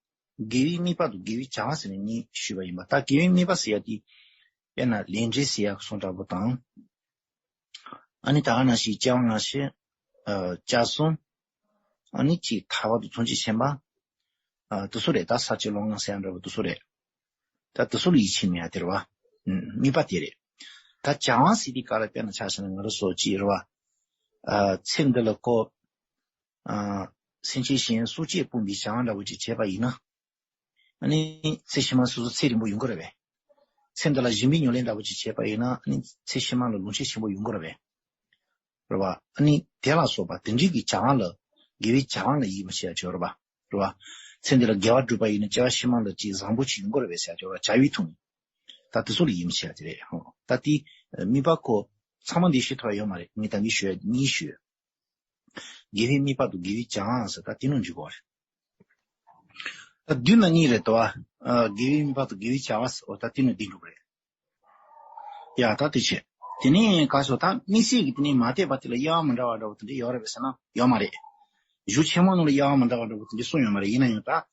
དགེ་བའི་དམིགས་པ་དང་དགེ་བའི་བྱ་བ་ཟེར་ནས་གཉིས་ཞུས་པ་ཡིན་པ། ད་དགེ་བའི་དམིགས་པ་ཟེར་ཡ་དེ། དཔེར་ན་ལས་འབྲས་ཟེར་ཡ་སོགས་འདྲ་པོ་དང་། ཨ་ནི་ད་ག་ནང་བཞིན་སྐྱེ་བ་སྔ་ཕྱི། ཨ། བསྐྱར་གསོ། ཨ་ནི་གཅིག་ཐར་པ་དང་ཐམས་ཅད་མཁྱེན་པ། ཨ། དེ་ཚོ་རེད། ད་ས་བཅུ་ལམ་ལྔ་ཟེར་ཡ་འདྲ་པོ་དེ་ཚོ་རེད། ད་དེ་ཚོ་ལ་ཡིད་ཆེས་མེད་ཡ་དེ་རེད་པ། ཨུམ། དམིགས་པ་དེ་རེད། ད་བྱ་བ་ཟེར་དུས་སྐབས་ལ་དཔེར་ན་ཆ་བཞག་ན་ང་རང་ཚོ་གཅིག་རེད་པ། ཨ། ཚེ་འདི་ལ་ཁོ། ཨ། སེམས་ཅན་གཞན་སྲོག་གཅོད་སྤོང་བའི་བྱ་བ་འདྲ་པོ་ཅིག་བྱས་པ་ཡིན་ན། ཨ་ནི་ཚེ་ཕྱི་མ་སོ་སོ་ཚེ་རིང་པོ་ཡོང་གི་རེད་པས། ཚེ་འདི་ལ་སྦྱིན་པའི་ཉམས་ལེན་འདྲ་པོ་ཅིག་བྱས་པ་ཡིན་ན། ཨ་ནི་ཚེ་ཕྱི་མ་ལ་ལོངས་སྤྱོད་ཆེན་པོ་ཡོང་གི་རེད་པས། རེད་པ། ཨ་ནི་དེ་ལ་སོགས་པ་དེ་འདྲའི་གི་བྱ་བ་ལ་ དགེ་བའི་བྱ་བ་ལ་ཡིད་མི་ཆེས་ཡ་ཅིག་ཡོད་རེད་པ། རེད་པ། ཚེ་འདི་ལ་དགེ་བ་བསྒྲུབས་པ་ཡིན་ན་སྐྱེ་བ་ཕྱི་མ་ལ་ཅིག་བཟང་པོ་ཅིག་ཡོང་གི་རེད་པས་ཟེར་ཡ་ཅིག་ཡོད་རེད་པ། བྱ་བའི་ཐོག་ནས། ད་དེ་ཚོ་ལ་ཡིད་མི་ཆེས་ཡ་ཅིག་རེད། ད་དེ་དམིགས་པ་ཁོ་ཚང་མ་འདི་ཤེས་ཐུབ་ཡ་ཡོད་མ་རེད། ངས་ད་གིན་ཞུ་ཡ་གཉིས་ཞུས། དགེ་བའི་དམིགས་པ་དང་དགེ་བའི་བྱ་བ་ཟེར་ད་དེ་ནང་འཇུག་གི་རེད། ད་བསྡུས་ན་གཉིས་རེད་དོ། ཨ། དགེ་བའི་དམིགས་པ་དང་དགེ་བའི་བྱ་བ་ཟེར་འོ་ད་དེ་ནང་འདི་འགྲོ་གི་རེད། ཡ་ད་དེ་བྱས། དེ་ནས་ག་སོ་ད་དམིགས་བསལ་གྱི་དེ་ནས་མ་དད་པ་དེ་ལ་དབྱེ་བ་མི་འདྲ་བ་འདྲ་བོ་དེ་འདྲ་ཡོད་རེད་པས་ཟེར་ན་ཡོད་མ་རེད། གཞུང་ཆེན་མོ་ནང་ལ་དབྱེ་བ་མི་འདྲ་བ་འདྲ་བོ་དེ་འདྲ་གསུངས་ཡོད་མ་རེད། ཡིན་ན་ཡང་ད། ཨ།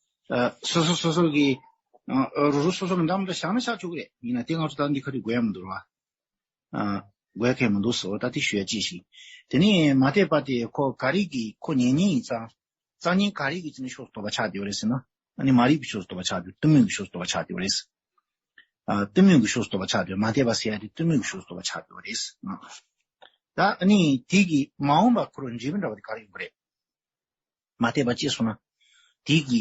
སོ་སོ་སོ་སོ་གི། ཨ། རུ་རུ་སོ་སོ་གི་འདྲ་མི་འདྲ་བཞག་ན་བཞག་ཆོག་གི་རེད། ཡིན་ན་དེ་ང་ཚོ་ད་འདི་ག་དུས་དགོས་ཡ་མི་འདུག་ར། ཨ། དགོས་མཁན་མི་འདུག་ཟེར་བ་ད་དེ་ཞུ་ཡ་ཅིག་བྱས། དེ་ནས་མ་དད་པ་དེ་ཁོ་ག་རེ་གི་ཁོ་ཉེ་ཉེ་ཡིན་ཙང་། རྩ་ཉེ་ག་རེ་གི་ཚེ་ནས་ཕྱོགས་སུ་གཏོགས་པ་ཆགས་བསྡད་ཡོད་རེད་ཟེར་ན། ཨ་ནི་མ་རིག་པའི་ཕྱོགས་སུ་གཏོགས་པ་ཆགས་བསྡད། གཏི་མུག་གི་ཕྱོགས་སུ་གཏོགས་པ་ཆགས་བསྡད་ཡོད་རེད། ཨ། གཏི་མུག་གི་ཕྱོགས་སུ་གཏོགས་པ་ཆགས་བསྡད། མ་དད་པ་ཟེར་ཡ་དེ་གཏི་མུག་གི་ཕྱོགས་སུ་གཏོགས་པ་ཆགས་བསྡད་ཡོད་རེད། ཨ། ད་ཨ་ནི་དེ་གི་མ་འོངས་པ་ཁོ་རང་འབྲས་བུ་འདྲ་བ་དེ་ག་རེ་ཡོང་གི་རེད། མ་དད་པ་སྐྱེས་སོང་ན། དེ་གི་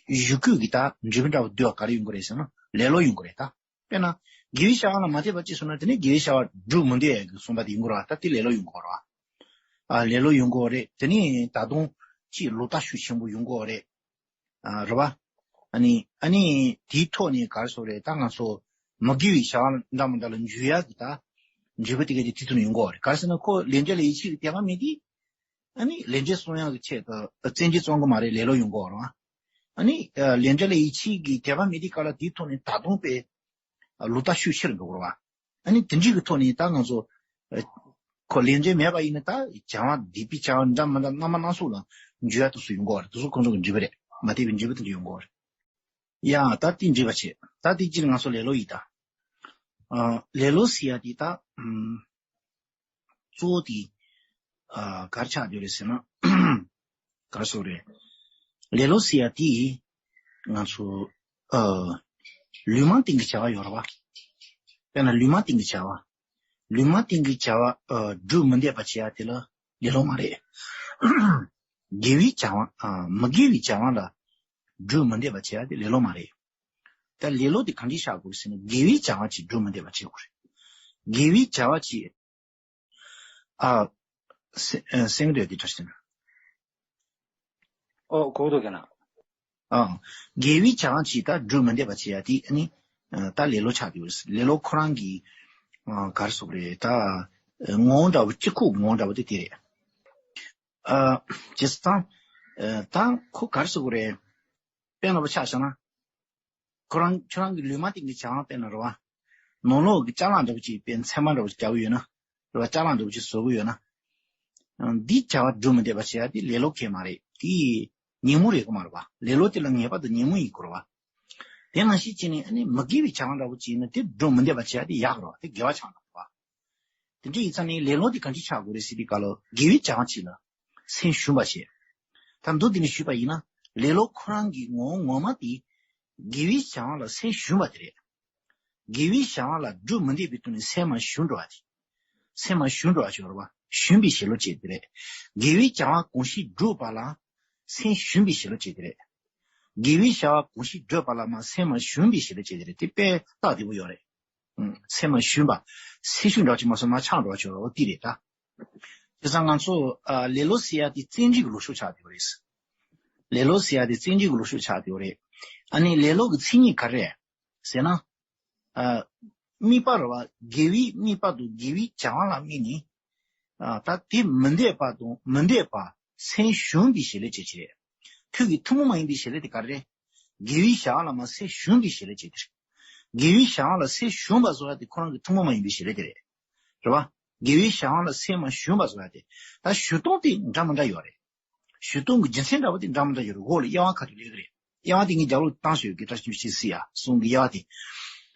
གཞུག་གུ་གི་ད་འབྲས་བུ་འདྲ་བ་བསྡུ་བ་ག་རེ་ཡོང་གི་རེད་ཟེར་ན་ལེ་ལོ་ཡོང་གི་རེད་ད། དཔེར་ན། དགེ་བའི་བྱ་བ་ལ་མ་དད་པ་སྐྱེས་སོང་ན་དེ་ནས་དགེ་བའི་བྱ་བ་སྒྲུབ་མི་འདོད་ཡ་གི་གསུངས་པ་དེ་ཡོང་གི་རེད་བ། ད་དེ་ལེ་ལོ་ཡོང་གི་རེད་བ། ཨ། ལེ་ལོ་ཡོང་གི་རེད། དེ་ནས་ད་དུང་ཅིག་ལོག་ལྟ་ཤུགས་ཆེན་པོ་ཡོང་གི་རེད། ཨ། རེད་བ། ཨ་ནི་ཨ་ནི་དེའི་ཐོག་ནས་ག་རེ་ཟེར་རེད། ད་ང་ཚོ་མི་དགེ་བའི་བྱ་བ་འདྲ་མི་འདྲ་ལ་འཇུག་ཡ་གི་ད་འབྲས་བུ་དེ་ག་དེ་དེ་ཚོ་ནས་ཡོང་གི་རེད། ག་རེ་ཟེར་ན་ཁོ་ལས་འབྲས་ལ་ཡིད་ཆེས་ཀྱི་དད་པ་མེད་དུས། ཨ་ནི་ལས་འབྲས་སློང་ཡག་གི་ཆེད་དུ་བཙན་གྱིས་བཙོང་གི་མ་རེད། ལེ་ལོ་ཡོང་གི་རེད་བ། ཨ་ནི་ལས་འབྲས་ལ་ཡིད་ཆེས་ཀྱི་དད་པ་མེད་དུས་སྐབས་ལ་དེའི་ཐོག་ནས་ད་དུང་དཔེ་ལོག་ལྟ་ཤུགས་ཆེ་རུ་འགྲོ་གི་རེད་བ། ཨ་ནི་དེ་འདྲའི་གི་ཐོག་ནས་ད་ང་ཚོ་ཁོ་ལས་འབྲས་མེད་པ་ཡིན་ན་ད་བྱ་བ་སྡིག་པའི་བྱ་བ་འདྲ་མི་འདྲ་རྣམ་པ་སྣ་ཚོགས་ལ་འཇུག་ཡ་དེ་ཚོ་ཡོང་གི་རེད། དེ་ཚོ་ཁོང་ཚོ་གི་འབྲས་བུ་རེད། མ་དད་པའི་འབྲས་བུ་དེ་འདྲ་ཡོང་གི་རེད། ཡ་ད་དེ་འབྲས་བུ་བྱས། ད་དེ་སྤྱིར་ང་ཚོ་ལེ་ལོ་ཡིན་ད། ཨ། ལེ་ལོ་ཟེར་ཡ་དེ་ད། ཨམ། གཙོ་བོ་དེ། ཨ། ག་རེ་ཆགས་བསྡད་རེད་ཟེར་ན། ག་རེ་ཟེར་རེད། ལེ་ལོ་ཟེར་ཡ་དེ། ང་ཚོ། ཨ། ལུས་མ་བསྟན་གྱི་བྱ་བ་ཡོད་རེད་བ། དཔེར་ན་ལུས་མ་བསྟན་གྱི་བྱ་བ། ལུས་མ་བསྟན་གྱི་བྱ་བ། ཨ། སྒྲུབ་མི་འདོད་པ་བྱེད་ཡ་དེ་ལ་ལེ་ལོ་མ་རེད། དགེ་བའི་བྱ་བ། ཨ། མི་དགེ་བའི་བྱ་བ་ལ་སྒྲུབ་མི་འདོད་པ་བྱེད་ཡ་དེ་ལེ་ལོ་མ་རེད། ད་ལེ་ལོ་དེ་གང་འདྲ་ཆགས་དགོས་རེད་ཟེར་ན་དགེ་བའི་བྱ་བ་ཅིག་སྒྲུབ་མི་འདོད་པ་བྱེད་དགོས་རེད། དགེ་བའི་བྱ་བ་ཅིག་ཨ། སེ་ཨ། སེང་འདོད་དེ་བཀྲ་ཤིས་ན། ཨོ་གོ་འདུག་ག་ན། ཨ། དགེ་བའི་བྱ་བ་ཅིག་ད་སྒྲུབ་མི་འདོད་པ་བྱེད་ཡ་དེ་ཨ་ནི། ཨ། ད་ལེ་ལོ་ཆགས་ཡོད་རེད། ལེ་ལོ་ཁོ་རང་གི། ཨ། ག་རེ་ཟེར་དགོས་རེད། ད་ངོ་བོ་འདྲ་བོ་གཅིག་ཁུག་ངོ་བོ་འདྲ་བོ་དེ་དེ་རེད། ཨ། བྱས་ཙང་། ཨ། ད་ཁོ་ག་རེ་ཟེར་དགོས་རེད། དཔེ་ལྟ་བུ་ཆ་བཞག་ན། ཁོ་རང་ཁྱོད་རང་གི་ལུས་མ་བསྟན་གྱི་བྱ་བ་དཔེར་ན་རེད་བ། ནང་ལོགས་ཀྱི་ཅ་ལག་འདྲ་བོ་ཅིག་དཔེ་མཚན་མ་འདྲ་བོ་ཅིག་རྒྱག་གི་ཡོད་ན། རེད་བ། ཅ་ལག་འདྲ་བོ་ཅིག་བཟོ་གི་ཡོད་ན། ཨ། འདིའི་བྱ་བ་སྒྲུབ་མི་འདོད་པ་བྱེད་ཡ་དེ་ལེ་ལོ་གང་ཡང་མ་རེད། དེ་ཉོན་མོངས་རེད་གི་མ་རེད་བ། ལེ་ལོ་དེ་ལ་ངེས་པར་དུ་ཉོན་མོངས་ཡིན་དགོས་རེད་བ། དེ་ནང་བཞིན་བྱས་ནས་ཨ་ནི་མི་དགེ་བའི་བྱ་བ་འདྲ་བོ་ཅིག་ཡིན་ན་དེ་སྒྲུབ་མི་འདོད་པ་བྱེད་ཡ་དེ་ཡག་རེད་བ། དེ་དགེ་བ་ཆགས་འགྲོ་རེད་བ། དེ་འདྲ་ཡིན་ཙང་ནི་ལེ་ལོ་དེ་གང་འདྲ་ཆགས་དགོས་རེད་ཟེར་དུས་སྐབས་ལ་དགེ་བའི་བྱ་བ་ཅིག་ལ་སེམས་ཞུམ་པ་བྱེད། ད་མདོར་བསྡུས་ནས་ཞུས་པ་ཡིན་ན་ལེ་ལོ་ཁོ་རང་གི་ངོ་བོ་ངོ་མ་དེ་དགེ་བའི་བྱ་བ་ལ་སེམས་ཞུམ་པ་དེ་རེད། དགེ་བའི་བྱ་བ་ལ་སྒྲུབ་མི་འདོད་པའི་དོན་ནི་སེམས་མ་ཞུམ་འགྲོ་བ་དེ། སེམས་མ་ཞུམ་འགྲོ་བ་ཞིག་ཡོད་རེད་བ། ཞུམ་པའི་བྱེད་ལས་བྱེད་དེ་རེད། དགེ་བའི་བྱ་བ་གང་ཞིག་བསྒྲུབ་པ་ལ་སེམས་ཞུམ་པའི་བྱེད་ལས་བྱེད་དེ་རེད། དགེ་བའི་བྱ་བ་གང་ཞིག་བསྒྲུབ་པ་ལ་མ་སེམས་མ་ཞུམ་པའི་བྱེད་ལས་བྱེད་དེ་རེད། དེ་དཔེ་རྟགས་བདེ་པོ་ཡོད་རེད། ཨང་། སེམས་མ་ཞུམ་པ། སེམས་ཞུམ་འདྲ་ཅིག་མ་སོང་ན་ཆགས་འགྲོ་བ་ཅིག་ཡོད་རེད་བ། དེ་རེད་ད། བྱས་ཙང་ང་ཚོ་ཨ་ལེ་ལོ་ཟེར་ཡ་དེ་བཙན་ཁྲིད་ཀྱི་ལུགས་སྲོལ་ཆགས་བསྡད་ཡོད་རེད། ལེ་ལོ་ཟེར་ཡ་དེ་བཙན་ཁྲིད་ཀྱི་ལུགས་སྲོལ་ཆགས་བསྡད་ཡོད་རེད། ཨ་ནི་ལེ་ལོ་གི་མཚན་ཉིད་ག་རེ་རེད་ཟེར་ན། ཨ། དམིགས་པ་རེད་བ། དགེ་བའི་དམིགས་པ་དང་དགེ་བའི་བྱ་བ་ལ་དམིགས་ནས། ཨ། ད་དེ་མི་འདོད་པ་དང་མི་འདོད་པ་སེམས་ཞུམ་པའི་བྱེད་ལས་བྱེད་ཀྱི་རེད། ཁོས་ཀྱི་ཐུན་མོང་མ་ཡིན་པའི་བྱེད་ལས་དེ་ག་རེ་རེད། དགེ་བའི་བྱ་བ་ལ་མ་སེམས་ཞུམ་པའི་བྱེད་ལས་བྱེད་དེ་རེད། དགེ་བའི་བྱ་བ་ལ་སེམས་ཞུམ་པ་བཟོ་ཡ་དེ་ཁོ་རང་གི་ཐུན་མོང་མ་ཡིན་པའི་བྱེད་ལས་དེ་རེད། རེད་བ། དགེ་བའི་བྱ་བ་ལ་སེམས་མ་ཞུམ་པ་བཟོ་ཡ་དེ། ད་ཞུ་སྟངས་དེ་འདྲ་མི་འདྲ་ཡོད་རེད། ཞུ་སྟངས་ཀྱི་རྒྱུ་མཚན་འདྲ་བོ་དེ་འདྲ་མི་འདྲ་ཡོད་རེད། འོག་ལ་དབྱེ་བ་ཁ་ཐུག་ལེགས་རེད། དབྱེ་བ་དེ་ངས་རྒྱབ་ལོག་བཏང་ཞོག་གི་བཀྲ་ཤིས་ཤིག་སྲིད་ཡ་གསུང་གི་དབྱེ་བ་དེ།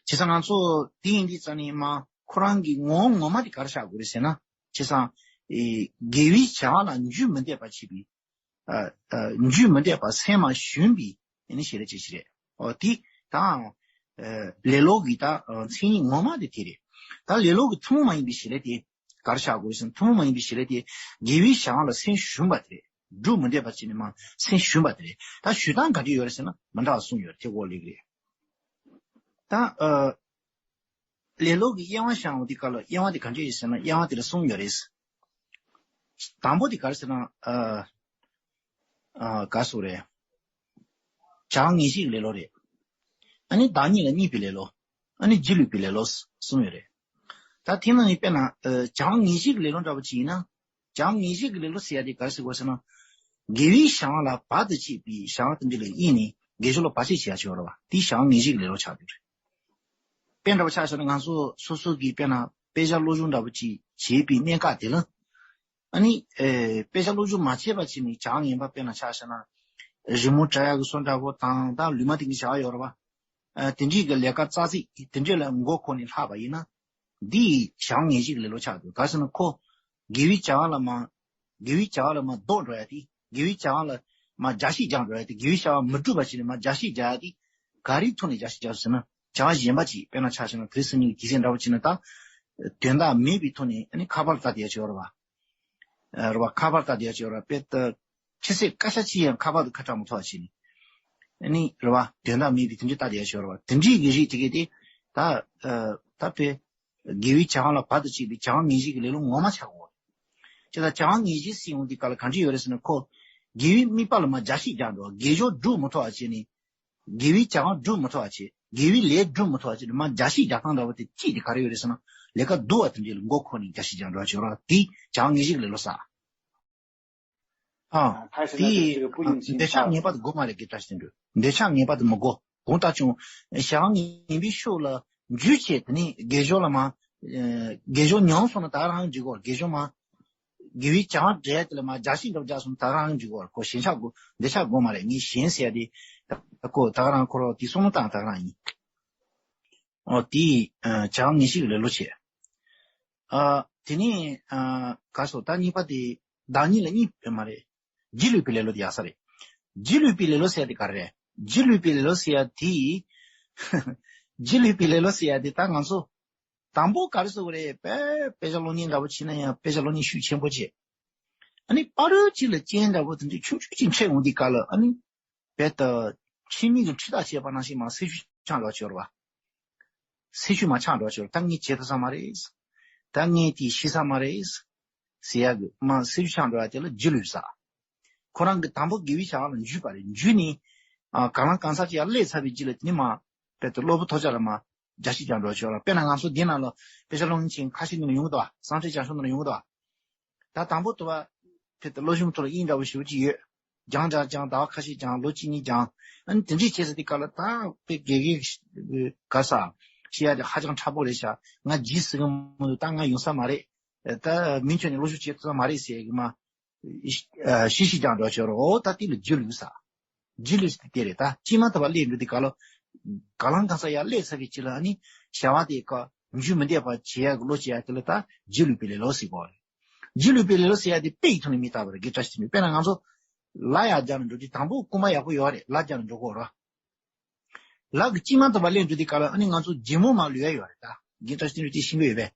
བྱས་ཙང་ང་ཚོ་དེ་ཡིན་དུས་ཙང་ནས་མ་ཁོ་རང་གི་ངོ་བོ་ངོ་མ་དེ་ག་རེ་ཆགས་དགོས་རེད་ཟེར་ན། བྱས་ཙང་། ཨེ། དགེ་བའི་བྱ་བ་ལ་འཇུག་མི་འདོད་པ་བྱེད་པའི། ཨ། ཨ། འཇུག་མི་འདོད་པ་སེམས་མ་ཞུམ་པའི་ཨེ་ནི་བྱེད་ལས་བྱེད་ཀྱི་རེད། ཨོ་དེ་དང་། ཨ། ལེ་ལོ་གི་ད་ཨ་མཚན་ཉིད་ངོ་མ་དེ་དེ་རེད། ད་ལེ་ལོ་གི་ཐུན་མོང་མ་ཡིན་པའི་བྱེད་ལས་དེ། ག་རེ་ཆགས་དགོས་ཟེར་ན་ཐུན་མོང་མ་ཡིན་པའི་བྱེད་ལས་དེ། དགེ་བའི་བྱ་བ་ལ་སེམས་ཞུམ་པ་དེ་རེད། སྒྲུབ་མི་འདོད་པ་བྱས་ནས་མ་སེམས་ཞུམ་པ་དེ་རེད། ད་ཞུ་སྟངས་ག་འདྲ་ཡོད་རེད་ཟེར་ན་མི་འདྲ་བ་གསུམ་ཡོད་རེད། དེ་འོག་ལེགས་རེད། ད་ཨ། ལེ་ལོ་གི་དབྱེ་བ་བཤད་པ་དེ་ག་ལ་དབྱེ་བ་དེ་ག་འདྲ་ཡོད་ཟེར་ན་དབྱེ་བ་དེ་ལ་གསུམ་ཡོད་རེད། དང་པོ་དེ་ག་རེ་ཟེར་ན་ཨ། ཨ་ག་སོ་རེད། བྱ་བ་ངེས་ཤེས་ཀྱི་ལེ་ལོ་རེད། ཨ་ནི་བདག་ཉིད་ལ་གཉིས་པའི་ལེ་ལོ། ཨ་ནི་སྒྱིད་ལུག་པའི་ལེ་ལོ་གསུམ་ཡོད་རེད། ད་དེ་ནང་ནས་དཔེར་ན་ཨ་བྱ་བ་ངེས་ཤེས་ཀྱི་ལེ་ལོ་འདྲ་པོ་ཅིག་ཡིན་ན། བྱ་བ་ངེས་ཤེས་ཀྱི་ལེ་ལོ་ཟེར་ཡ་དེ་ག་རེ་ཟེར་དགོས་ཟེར་ན། དགེ་བའི་བྱ་བ་ལ་བར་དུ་གཅད་པའི་བྱ་བ་དེ་འདྲ་ལ་གཡེང་ནས་དགེ་སྦྱོར་ལ་བར་ཆད་བྱེད་ཡ་ཅིག་ཡོད་རེད་བ། དེ་བྱ་བ་ངེས་ཤེས་ཀྱི་ལེ་ལོ་ཆགས་ཀྱི་ཡོད་རེད། དཔེ་འདྲ་པོ་ཆ་བཞག་ན་ང་ཚོ་སོ་སོ་གིས་དཔེར་ན་དཔེ་ཆ་སློབ་སྦྱོང་འདྲ་པོ་ཅིག་བྱེད་པའི་གནད་འགག་དེ་ལ། ཨ་ནི་ཨེ་དཔེ་ཆ་སློབ་སྦྱོང་མ་བྱས་པ་བྱས་ནས་བྱ་བ་ངན་པ་དཔེར་ན་ཆ་བཞག་ན། རི་མོ་བྲི་ཡག་གི་བཟོ་འདྲ་པོ་དང་ད་ལུས་མ་བདེ་གི་བྱ་བ་ཡོད་རེད་བ། ཨ་དེ་འདྲའི་གི་ལས་ཀ་ཙག་ཙིག་དེ་འདྲའི་ལ་མགོ་འཁོར་ནས་ལྷག་པ་ཡིན་ན། འདི་བྱ་བ་ངན་ཞིག་ལེ་ལོ་ཆགས་འདུག་ག་ཟེར་ན་ཁོ། དགེ་བའི་བྱ་བ་ལ་མ། དགེ་བའི་བྱ་བ་ལ་མ་ལྡོག་འགྲོ་ཡ་དེ། དགེ་བའི་བྱ་བ་ལ་མ་རྒྱག་ཤི་རྒྱག་འགྲོ་ཡ་དེ། དགེ་བའི་བྱ་བ་མི་སྒྲུབ་པ་བྱས་ནས་མ་རྒྱག་ཤི་རྒྱག་ཡ་དེ། ག་རེའི་ཐོག་ནས་རྒྱག་ཤི་རྒྱག་ཟེར་ན། བྱ་བ་གཞན་པ་ཅིག་དཔེར་ན་ཆ་བཞག་ན་དེ་སྲིད་ཉིད་ཀྱི་ཅི་ཟེར་འདྲ་པོ་ཅིག་ན་ད། དོན་དག་མེད་པའི་ཐོག་ནས་ཨ་ནི་ཁ་པར་ལྟ་བསྡད་ཡ་ཅིག་ཡོད་རེད་བ། རེད་བ། ཁ་པར་ལྟ་བསྡད་ཡ་ཅིག་ཡོད་རེད་བ། དཔེ་ད། ཁྱི་སེར་སྐད་ཆ་ཅིག་ཡང་ཁ་པར་དུ་ཁ་གྲག་མ་ཐུབ་པ་བྱས་ནས། ཨ་ནི་རེད་བ། དོན་དག་མེད་པའི་དེ་འདྲའི་ལྟ་བསྡད་ཡ་ཅིག་ཡོད་རེད་བ། དེ་འདྲའི་གི་རིགས་དེ་གས་དེ། ད། ད་དཔེ། དགེ་བའི་བྱ་བ་ལ་བར་དུ་གཅད་པའི་བྱ་བ་ངན་བྱེད་ཀྱི་ལེ་ལོ་ངོ་མ་ཆགས་དགོས། ཅེས་ད་བྱ་བ་ངན་བྱེད་ཟེར་ཡོང་དུས་སྐབས་ལ་གང་འདྲ་ཡོད་རེད་ཟེར་ན་ཁོ། དགེ་བའི་དམིགས་པ་ལ་མ་རྒྱག་ཤི་རྒྱག་འགྲོ་དགེ་སྦྱོར་སྒྲུབ་མི་ཐུབ་པ་བྱས་ནས། དགེ་བའི་བྱ་བ་སྒྲུབ་མི་ཐུབ་པ་བྱས། དགེ་བའི་ལས་སྒྲུབ་མི་ཐུབ་པ་བྱས་ནས་མ་རྒྱག་ཤི་རྒྱག་སྟངས་འདྲ་བོ་དེ་གཅིག་དེ་ག་རེ་ཡོད་རེད་ཟེར་ན། ལས་ཀ་སྡུག་པ་དེ་འདྲའི་ལ་མགོ་འཁོར་ནས་རྒྱག་ཤི་རྒྱག་འགྲོ་བ་བྱེད་རོགས་དེ་བྱ་བ་ངན་བྱེད་ཀྱི་ལེ་ལོ་ཟ། ཨ། ད་ཤི་ན་དེ་ཅིག་སྤུ་ཡིན་ཕྱིན་འདོད་ཆགས་ཆགས། ངེས་པར་དུ་དགོས་མ་རེད་དགེ་བཀྲ་ཤིས་དོན་གྲུབ། འདོད་ཆགས་ངེས་པར་དུ་མི་དགོས། གང་ལྟར་ཀྱང་། བྱ་བ་ངན་པའི་ཕྱོགས་ལ་འཇུག་བྱེད་དེ་ནི་དགེ་སྦྱོར་ལ་མ། དགེ་སྦྱོར་ཉམས་སོང་ན་ད་རང་འཇུག་གོ་དགེ་སྦྱོར་མ། དགེ་བའི་བྱ་བ་འབྲས་དེ་ལ་མ་རྒྱག་ཤི་འགྲོ་རྒྱག་སོང་ད་རང་འཇུག་གོ་ཁོ་ཞེན་ཆགས་དགོས་འདོད་ཆགས་དགོས་མ་རེད། ངས་ཞེན་ཟེར་ཏེ། ཁོ་ད་རང་ཁོ་རོ་དེ་སོང་ན་ད་ད་རང་ཡིན། ཨོ་དེ། བྱ་བ་ངན་བྱེད་ཀྱི་ལེ་ལོ་བྱེད། ཨ། དེ་ནས་ཨ། ག་སོ་ད་གཉིས་པ་དེ། བདག་ཉིད་ལ་གཉིས་པའི་མ་རེད། སྒྱིད་ལུག་པའི་ལེ་ལོ་དེ་ཡག་ས་རེད། སྒྱིད་ལུག་པའི་ལེ་ལོ་ཟེར་ཡ་དེ་ག་རེ་རེད། སྒྱིད་ལུག་པའི་ལེ་ལོ་ཟེར་ཡ་དེ། སྒྱིད་ལུག་པའི་ལེ་ལོ་ཟེར་ཡ་དེ་ད་ང་ཚོ། དང་པོ་ག་རེ་ཟེར་དགོས་རེད་དཔེ་དཔེ་ཆ་སློབ་གཉེར་འདྲ་པོ་བྱས་ན་ཡང་དཔེ་ཆ་སློབ་གཉེར་ཤུགས་ཆེན་པོ་བྱས། ཨ་ནི་ཕ་རོལ་གཅིག་ལ་རྐྱེན་འདྲ་པོ་དེ་འདྲ་ཆུང་ཆུང་ཅིག་འཕྲད་འོང་དུས་སྐབས་ལ་ཨ་ནི། རྦད་དེ། ཁྱིམ་མི་གི་འཕྲུལ་རྟ་བྱས་པ་ནང་བཞིན་མར་སེར་ཤུལ་ཆགས་འགྲོ་ཆོག་རེད་བ། སེར་ཤུལ་མར་ཆགས་འགྲོ་ཆོག་རེད། ད་ངས་བྱེད་ཐུབ་ས་མ་རེད། ད་ངས་དེ་ཤེས་ས་མ་རེད། ཟེར་ཡག་གི་མར་སེར་ཤུལ་ཆགས་འགྲོ་ཡག་དེ་ལ་སྒྱིད་ལུག་ཟེར། ཁོ་རང་གི་དང་པོ་དགེ་བའི་བྱ་བ་ལ་འཇུས་པ་རེད། འཇུས་ནས། ཨ། གང་ལ་གང་འཚམ་ཅིག་ཡར་སླེབས་ཚར་བའི་རྗེས་ལ་དེ་ནས་མར། རྦད་དེ་གློ་བུར་ཐོལ་རྒྱག་ལ་མར། རྒྱག་ཤི་རྒྱག་འགྲོ་ཆོག་རེད། དཔེར་ན་ང་ཚོ་འདི་ནང་ལ་དཔེ་ཆ་སློབ་མཁན་ཁ་ཤས་ནང་ལ་ཡོང་གི་འདུག་བ། སང་ཕྲད་སྦྱང་ཤོག་ནང་ལ་ཡོང་གི་འདུག་བ། ད་དང་པོ་དུ་བ། དེ་ལྟར་སློབ་སྦྱོང་ཐོག་ལ་དབྱིངས་འདྲ་བོ་ཞེ་པོ་ཅིག་ཡོད། སྦྱང་སྦྱང་སྦྱང་ཟླ་བ་ཁ་ཤས་སྦྱང་ལོ་གཅིག་གཉིས་སྦྱང་། ཨ་ནི་དེ་འདྲས་བྱས་ཚར་དུས་སྐབས་ལ་ད་དཔེ་དགེ་རྒན་ག་ས། ཤེས་ཡ་དེ་ཧ་ཅང་ཕྲ་པོ་རེད་ཤག་ང་ཇི་ཟེར་གི་མི་འདུག་ད་ང་ཡོང་ས་མ་རེད། ད་མུ་མཐུད་ནས་སློབ་སྦྱོང་བྱེད་ཐུབ་ས་མ་རེད་ཟེར་གི་མ། ཤི་ཤི་སྦྱང་འགྲོ་ཆོག་རེད། འོ་ད་དེ་ལ་སྒྱིད་ལུག་ཟེར། སྒྱིད་ལུག་ཟེར་དེ་རེད། ད་ཅི་མ་ཐུབ་པ་སླེབས་འགྲོ་དུས་སྐབས་ལ། གང་ལ་གང་འཚམ་ཡར་སླེབས་ཚར་བའི་རྗེས་ལ་ཨ་ནི། བྱ་བ་དེ་ཀ་འཇུ་མི་བདེ་བ་བྱེད་ཡག་གི་བློ་སྐྱེ་ཡག་དེ་ལ་ད་སྒྱིད་ལུག་པའི་ལེ་ལོ་ཟེར་གོ་རེད། སྒྱིད་ལུག་པའི་ལེ་ལོ་ཟེར་ཡག་དེ་དཔེ་ཡི་ཐོག་ནས་མི་ལྟ་བ་རེད་དགེ་བཀྲ་ཤིས་དོན་གྲུབ། དཔེར་ན་ང་ཚོ། ལ་ཡར་རྒྱག་ནས་འགྲོ་དུས་དང་པོ་རྐུན་མ་ཡག་པོ་ཡོད་རེད། ལ་རྒྱག་ནས་འགྲོ་གོ་ར། ལ་གི་ཅི་མ་ཐུབ་པ་སླེབས་འགྲོ་དུས་སྐབས་ལ་ཨ་ནི་ང་ཚོ་སྒྱེ་མོ་མར་ལུས་ཡ་ཡོད་རེད་ད། དགེ་བཀྲ་ཤིས་དོན་གྲུབ་དེ་ཤེས་ཀྱི་ཡོད་པས།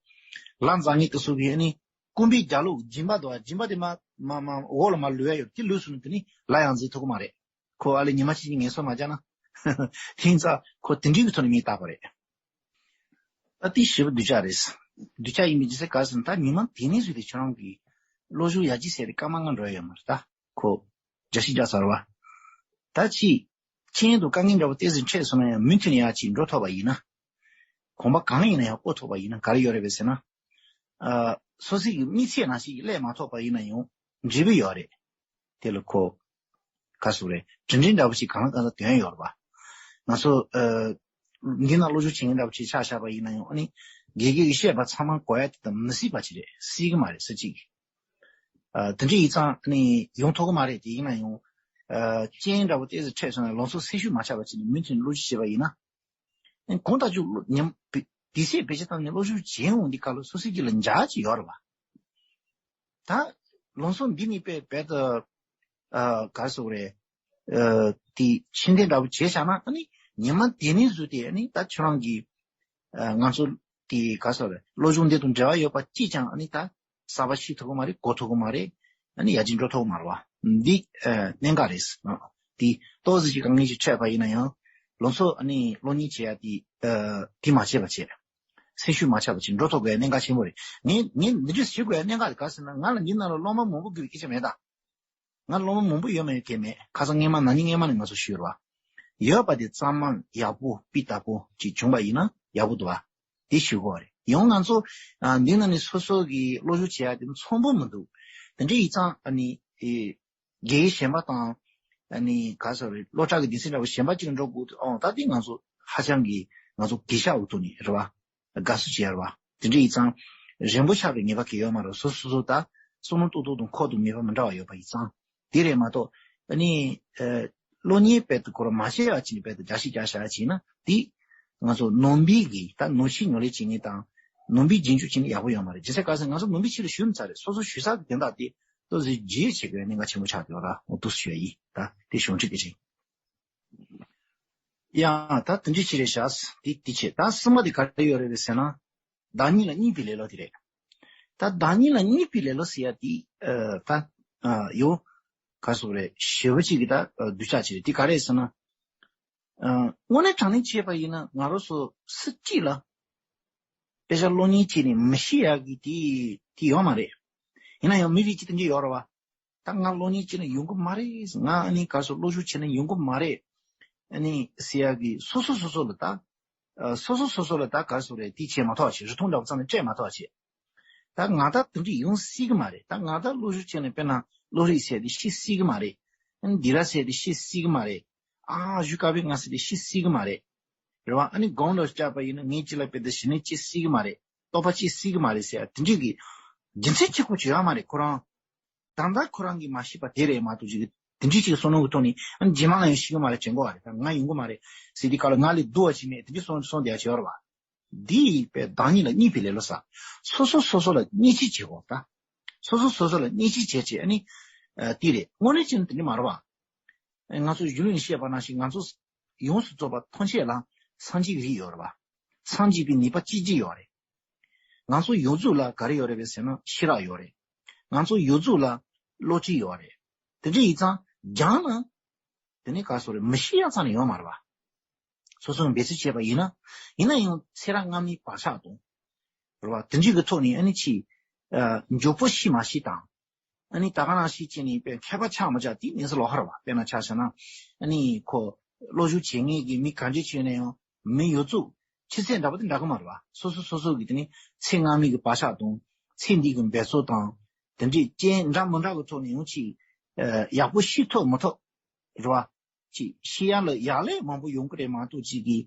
ལ་འཛེག་མཁན་དེ་ཚོ་གིས་ཨ་ནི། རྐུན་པའི་རྒྱབ་ལོགས་སྦྱིན་པ་འདུག་བ། སྦྱིན་པ་དེ་མར་མར་མར་འོག་ལ་མར་ལུས་ཡ་ཡོད་རེད། དེ་ལུས་སོང་ན་དེ་ནི་ལ་ཡང་འཛེག་ཐུབ་ཀྱི་མ་རེད། ཁོ་ཨ་ལས་ཉི་མ་གཅིག་གཉིས་ངལ་གསོ་མ་རྒྱག་ན། དེ་ཡིན་ཙང་ཁོ་དེ་འདྲའི་གི་ཐོག་ནས་མི་ལྟ་བ་རེད། ད་དེ་ཞེ་པོ་སྡུག་ཅག་རེད། སྡུག་ཅག་ཡིན་པའི་རྒྱུ་མཚན་ག་རེ་ཟེར་ན་ད་ཉི་མ་དེ་ནས་བཟུང་སྟེ་ཁྱོད་རང་གི་སློབ་སྦྱོང་ཡར་རྒྱས་ཟེར་ཏེ་སྐར་མ་ལྔ་འགྲོ་ཡ་ཡོད་མ་རེད་ད། ཁོ། རྒྱག་ཤི་རྒྱག་ཚར་བ། ད་ཅི། རྐྱེན་དང་དཀའ་ངལ་འདྲ་བོ་ཏོག་ཙམ་འཕྲད་སོང་ན་ཡང་མུ་མཐུད་ནས་ཡར་ཅིག་འགྲོ་ཐུབ་པ་ཡིན་ན། གོམ་པ་གང་ཡིན་ན་ཡང་སྤོ་ཐུབ་པ་ཡིན་ན་ག་རེ་ཡོད་རེད་པས་ཟེར་ན། ཨ། སོ་སོའི་གི་དམིགས་ཚད་ནང་བཞིན་གྱི་སླེབས་མ་ཐུབ་པ་ཡིན་ན་ཡང་འབྲས་བུ་ཡོད་རེད། དེ་ལ་ཁོ། ག་ཟེར་རེད། དྲིན་དྲན་འདྲ་བོ་ཞིག་གང་ལ་གང་འཚམ་དོན་ཡོད་རེད་པ། ང་ཚོ། ཨ། འདི་ན་སློབ་སྦྱོང་བྱེད་མཁན་འདྲ་བོ་ཞིག་ཆ་བཞག་པ་ཡིན་ན་ཡང་ཨ་ནི། དགེ་རྒན་གྱིས་བཤད་པ་ཚང་མ་གོ་ཡ་དེ་དང་མི་སྲིད་པ་ཅིག་རེད། སྲིད་གི་མ་རེད་ཟེར་ཅིག་ཨ། དེ་འདྲ་ཡིན་ཙང་ཨ་ནི་ཡོང་ཐུབ་གི་མ་རེད། དེ་ཡིན་ན་ཡང་། ཨ། རྐྱེན་འདྲ་བོ་ཏོག་ཙམ་འཕྲད་སོང་ན་ལང་ཚོ་སེར་ཤུལ་མ་ཆགས་པ་བྱས་ནས་མུ་མཐུད་ནས་སློབ་སྦྱོང་བྱས་པ་ཡིན་ན། གང་ལྟར་ཀྱང་ཉམས་དེ་ཚེ་བེད་སྤྱོད་བཏང་ནས་སློབ་སྦྱོང་བྱེད་འོང་དུས་སྐབས་ལ་སོ་སོའི་རྒྱུད་ལ་འཇགས་ཀྱི་ཡོད་རེད་བ། ད་ལང་ཚོ་འདི་ནི་དཔེ་རྦད་དེ། ཨ། ག་རེ་ཟེར་དགོས་རེད། ཨ། དེ་ཕྱིར་འཐེན་འདྲ་བོ་བྱས་བཞག་ན་ཨ་ནི་ཉི་མ་དེ་ནས་བཟུང་སྟེ་ཨ་ནི་ད་ཁྱོད་རང་གི། ཨ། ང་ཚོ་དེ་ག་རེ་ཟེར་དགོས་རེད། སློབ་སྦྱོང་འདི་དང་འབྲེལ་བ་ཡོད་པ་ཅིས་ཀྱང་ཨ་ནི་ད། གསར་པ་ཤེས་ཐུབ་ཀྱི་མ་རེད། གོ་ཐུབ་ཀྱི་མ་རེད། ཨ་ནི་ཡར་རྒྱས་འགྲོ་ཐུབ་ཀྱི་མ་རེད་བ། འདི། ཨ། གནད་འགག་རེད། ཨ། དེ་ཏོག་ཙམ་ཞིག་དཀའ་ངལ་ཞིག་འཕྲད་པ་ཡིན་ན་ཡང་། ལང་ཚོ་ཨ་ནི་སློབ་གཉེར་བྱེད་ཡ་དེ། ཨ། དེ་མ་བྱས་པ་བྱས། སེམས་ཤུགས་མ་ཆག་པ་ཞིག་འགྲོ་ཐུབ་དགོས་ཡ་གནད་འགག་ཆེན་པོ་རེད། ངས་ངས་འདི་འདྲ་ཞུ་དགོས་ཡ་གནད་འགག་དེ་ག་རེ་ཟེར་ན་ང་ལ་འདི་ནང་ལ་སློབ་མ་མང་པོ་དགོས་པའི་སྐད་ཆ་མེད་ད། ང་སློབ་མ་མང་པོ་ཡོད་མ་ཡོད་གལ་མེད། ཁ་སང་སྔས་མ་ན་ནིང་སྔས་མ་ནས་ང་ཚོ་ཞུས་རེད་བ། ཡོད་པ་དེ་གཙང་མ་ཡག་པོ་སྤུས་དག་པོ་ཅིག་བྱུང་པ་ཡིན་ན་ཡག་པོ་འདུག་བ། དེ་ཞུ་དགོས་རེད། ཡང་ང་ཚོ་ཨ་འདི་ནང་ནས་སོ་སོ་གི་སློབ་སྦྱོང་བྱེད་ཡ་དེ་ཚང་པོ་མི་འདུག་དེ་འདྲ་ཡིན་ཙང་ཨ་ནི་ཨེ་དགེ་རྒན་གཞན་པ་དང་ཨ་ནི་ག་ཟེར་རེད། སློབ་གྲྭ་གི་སྡེ་ཚན་འདྲ་བོ་གཞན་པ་ཅིག་ལ་འགྲོ་དགོས་འདུག་ཨང་། ད་དེ་ང་ཚོ་ཧ་ཅང་གི་ང་ཚོ་གི་ཤ་འུ་ཐུག་ནི་རེད་བ། དགའ་བསུ་བྱེད་ཡ་རེད་བ། དེ་འདྲ་ཡིན་ཙང་རན་པོ་ཆགས་པའི་ངེས་པ་གང་ཡང་ཡོད་མ་རེད། སོ་སོ་སོ་ད་བསམ་བློ་ཏོག་ཏོག་དང་ཁོག་དང་ནུས་པ་མི་འདྲ་བ་ཡོད་པ་ཡིན་ཙང་དེ་རེད་མ་གཏོགས་ཨ་ནི་ཨ་སློབ་གཉེར་དཔེ་དེ་ཁོ་རང་མ་བྱས་པ་བྱས་ནས་དཔེ་དེ་རྒྱག་ཤི་རྒྱག་བྱ་བྱས་ན་དེ་ང་ཚོ་ནོར་འབིག་གི་ད་ནོར་འཆི་ཉོ་ལེ་བྱེད་མཁན་དང་ནོར་འབིག་རྒྱུན་འཇུག་བྱེད་ན་ཡག་པོ་ཡོད་མ་རེད། ཇི་སྲིད་ག་ཟེར་ང་ཚོ་ནོར་འབིག་ཕྱི་ལ་ཞུ་མི་ཚར་རེད། སོ་སོ་ཞུ་ས་གི་དོན་དག་དེ་ཏོག་ཙམ་བརྗེད་བྱེད་དགོས་གནད་འགག་ཆེན་པོ་ཆགས་ཡོད་ར། འོ་འདུག་སེ་ཞུ་ཡ་ཡིན། ད་དེ་གཞུང་འབྲེལ་དེ་རེད། ཡང་ད་དེ་འདྲ་ཅིག་རེད་ཤག་དེ་དེ་བྱེད། ད་གསུམ་པ་དེ་ག་རེ་ཡོད་རེད་ཟེར་ན། བདག་ཉིད་ལ་གཉིས་པའི་ལེ་ལོ་དེ་རེད། ད་བདག་ཉིད་ལ་གཉིས་པའི་ལེ་ལོ་ཟེར་ཡ་དེ་ཨ་ད་ཨ་ཡོ་ག་སོགས་རེད། ཞེ་པོ་ཅིག་གི་ད་ཨ་སྡུག་ཅག་ཅིག་རེད། དེ་ག་རེད་ཟེར་ན། ཨ་དངོས་གནས་དྲང་གནས་བྱས་པ་ཡིན་ན་ང་རང་ཚོ་སུ་གཅིག་ལ་དཔེ་ཆ་སློབ་གཉེར་བྱས་ནས་མི་ཤེས་ཡ་གི་དེ་དེ་ཡོད་མ་རེད། ཡིན་ན་ཡང་མི་རིགས་གཅིག་དེ་འདྲ་ཡོད་རེད་བ། ད་ང་སློབ་གཉེར་བྱས་ན་ཡོང་གི་མ་རེད། ང་ཨ་ནི་ག་སོ་སློབ་ཞུགས་བྱས་ན་ཡོང་གི་མ་རེད། ཨ་ནི་ཟེར་ཡ་གི་སོ་སོ་སོ་སོ་ལ་ད་ཨ་སོ་སོ་སོ་སོ་ལ་ད་ག་སོ་རེད། དེ་བྱས་མ་ཐག་བྱས། རིགས་མཐོང་འདྲ་བོ་ཙམ་ལ་སྤྲད་མ་ཐག་བྱས། ད་ང་ད་དེ་འདྲ་ཡོང་སྲིད་གི་མ་རེད། ད་ང་ད་སློབ་ཞུགས་བྱས་ནས་དཔེར་ན་སློབ་རིགས་ཟེར་དེ་ཤེས་སྲིད་གི་མ་རེད། ཨ་ནི་འདི་ར་ཟེར་དེ་ཤེས་སྲིད་གི་མ་རེད། ཨ་ཞུ་ཀ་བའི་ང་ཟེར་དེ་ཤེས་སྲིད་གི་མ་རེད། རེད་བ། ཨ་ནི་གོང་ལ་བཅར་པ་ཡིན་ན་ངས་ཅི་ལ་དཔེ་དེ་ཞི་གནས་ཅི་སྲིད་གི་མ་རེད། རྟོགས་པ་ཅི་སྲིད་གི་མ་རེད་ཟེར་ཡ་དེ་འདྲ་གི་རྒྱུ་མཚན་གཅིག་པོ་ཅིག་ཡོད་མ་རེད། ཁོ་རང་ད་ལྟ་ཁོ་རང་གིས་མ་ཤེས་པ་དེ་རེད་མ་གཏོགས་ཅིག་དེ་འདྲ་ཅིག་བསམ་བློ་གི་ཐོག་ནས་ཨ་ནི་རྗེས་མ་ལ་ཡང་ཤེས་གི་མ་རེད། དྲན་གོ་བ་རེད། ད་ང་ཡོང་གི་མ་རེད་ཟེར་དུས་སྐབས་ལ་ང་ལས་སྡུག་པ་ཅིག་མེད། དེ་འདྲ་སོང་སོང་བསྡད་ཡ་ཅིག་ཡོད་རེད་བ། འདི་ཡིས་པའི་བདག་ཉིད་ལ་གཉིས་པའི་ལེ་ལོ་ཟེར། སོ་སོ་སོ་སོ་ལ་གཉིས་ཆེ་བྱེད་དགོས། ད་སོ་སོ་སོ་སོ་ལ་གཉིས་ཆེ་བྱེད་ཅེས་ཨ་ནི་ཨ་དེ་རེད། དངོས་གནས་བྱས་ན་དེ་འདྲ་མ་རེད་བ། ང་ཚོ་གཞུང་ནས་བཤད་པ་ནང་བཞིན་ང་ཚོ་ཡོངས་སུ་རྫོགས་པ་ཐམས་ཅད་ལ་སངས་རྒྱས་རིགས་ཡོད་རེད་བ། སངས་རྒྱས་པའི་ནུས་པ་ཅི་ཅི་ཡོད་རེད། ང་ཚོ་ཡོངས་རྫོགས་ལ་ག་རེ་ཡོད་རེད་པས་ཟེར་ན་ཤེས་རབ་ཡོད་རེད། ང་ཚོ་ཡོངས་རྫོགས་ལ་བློ་གྲོས་ཡོད་རེད། དེ་འདྲ་ཡིན་ཙང་སྦྱངས་ན་དེ་ནི་ག་སོ་རེད། མི་ཤེས་ཡ་ཙམ་ནས་ཡོད་མ་རེད་བ། སོ་སོས་འབད་རྩོལ་བྱས་པ་ཡིན་ན། ཡིན་ན་ཡང་ཚེ་རབས་སྔ་མའི་བག་ཆགས་དང་། རེད་བ། དེ་འདྲ་གི་ཐོག་ནས་ཨ་ནི་ཅིག་ཨ་མགྱོགས་པོ་ཤི་མ་ཤི་དང་། ཨ་ནི་ད་ག་ནང་བཞིན་བྱས་ནས་དཔེ་མཁས་པ་ཆགས་མ་ཆགས་དེ་གནས་ཚུལ་ལོགས་ཀ་རེད་བ། དཔེར་ན་ཆ་བཞག་ན་ཨ་ནི་ཁོ་སློབ་སྦྱོང་བྱེད་མཁན་གྱི་མི་ག་འདྲ་ཅིག་ཡིན་ན་ཡང་མི་ཡོངས་རྫོགས་ཆུ་ཚད་འདྲ་པོ་དེ་འདྲ་གི་མ་རེད་བ། སོ་སོ་སོ་སོ་གི་དེ་ནི་ཚེ་སྔ་མའི་གི་བག་ཆགས་དང་། ཚེ་འདིའི་གི་འབད་རྩོལ་དང་། དེ་འདྲའི་རྐྱེན་འདྲ་མི་འདྲ་གི་ཐོག་ནས་ཡང་ཅིག་ཨ་ཡག་པོ་ཤི་ཐུབ་མི་ཐུབ་རེད་བ། ཅིག་ཤི་ཡ་ལ་ཡག་ལས་མང་པོ་ཡོང་གི་རེད་མ་གཏོགས་ཅིག་གིས་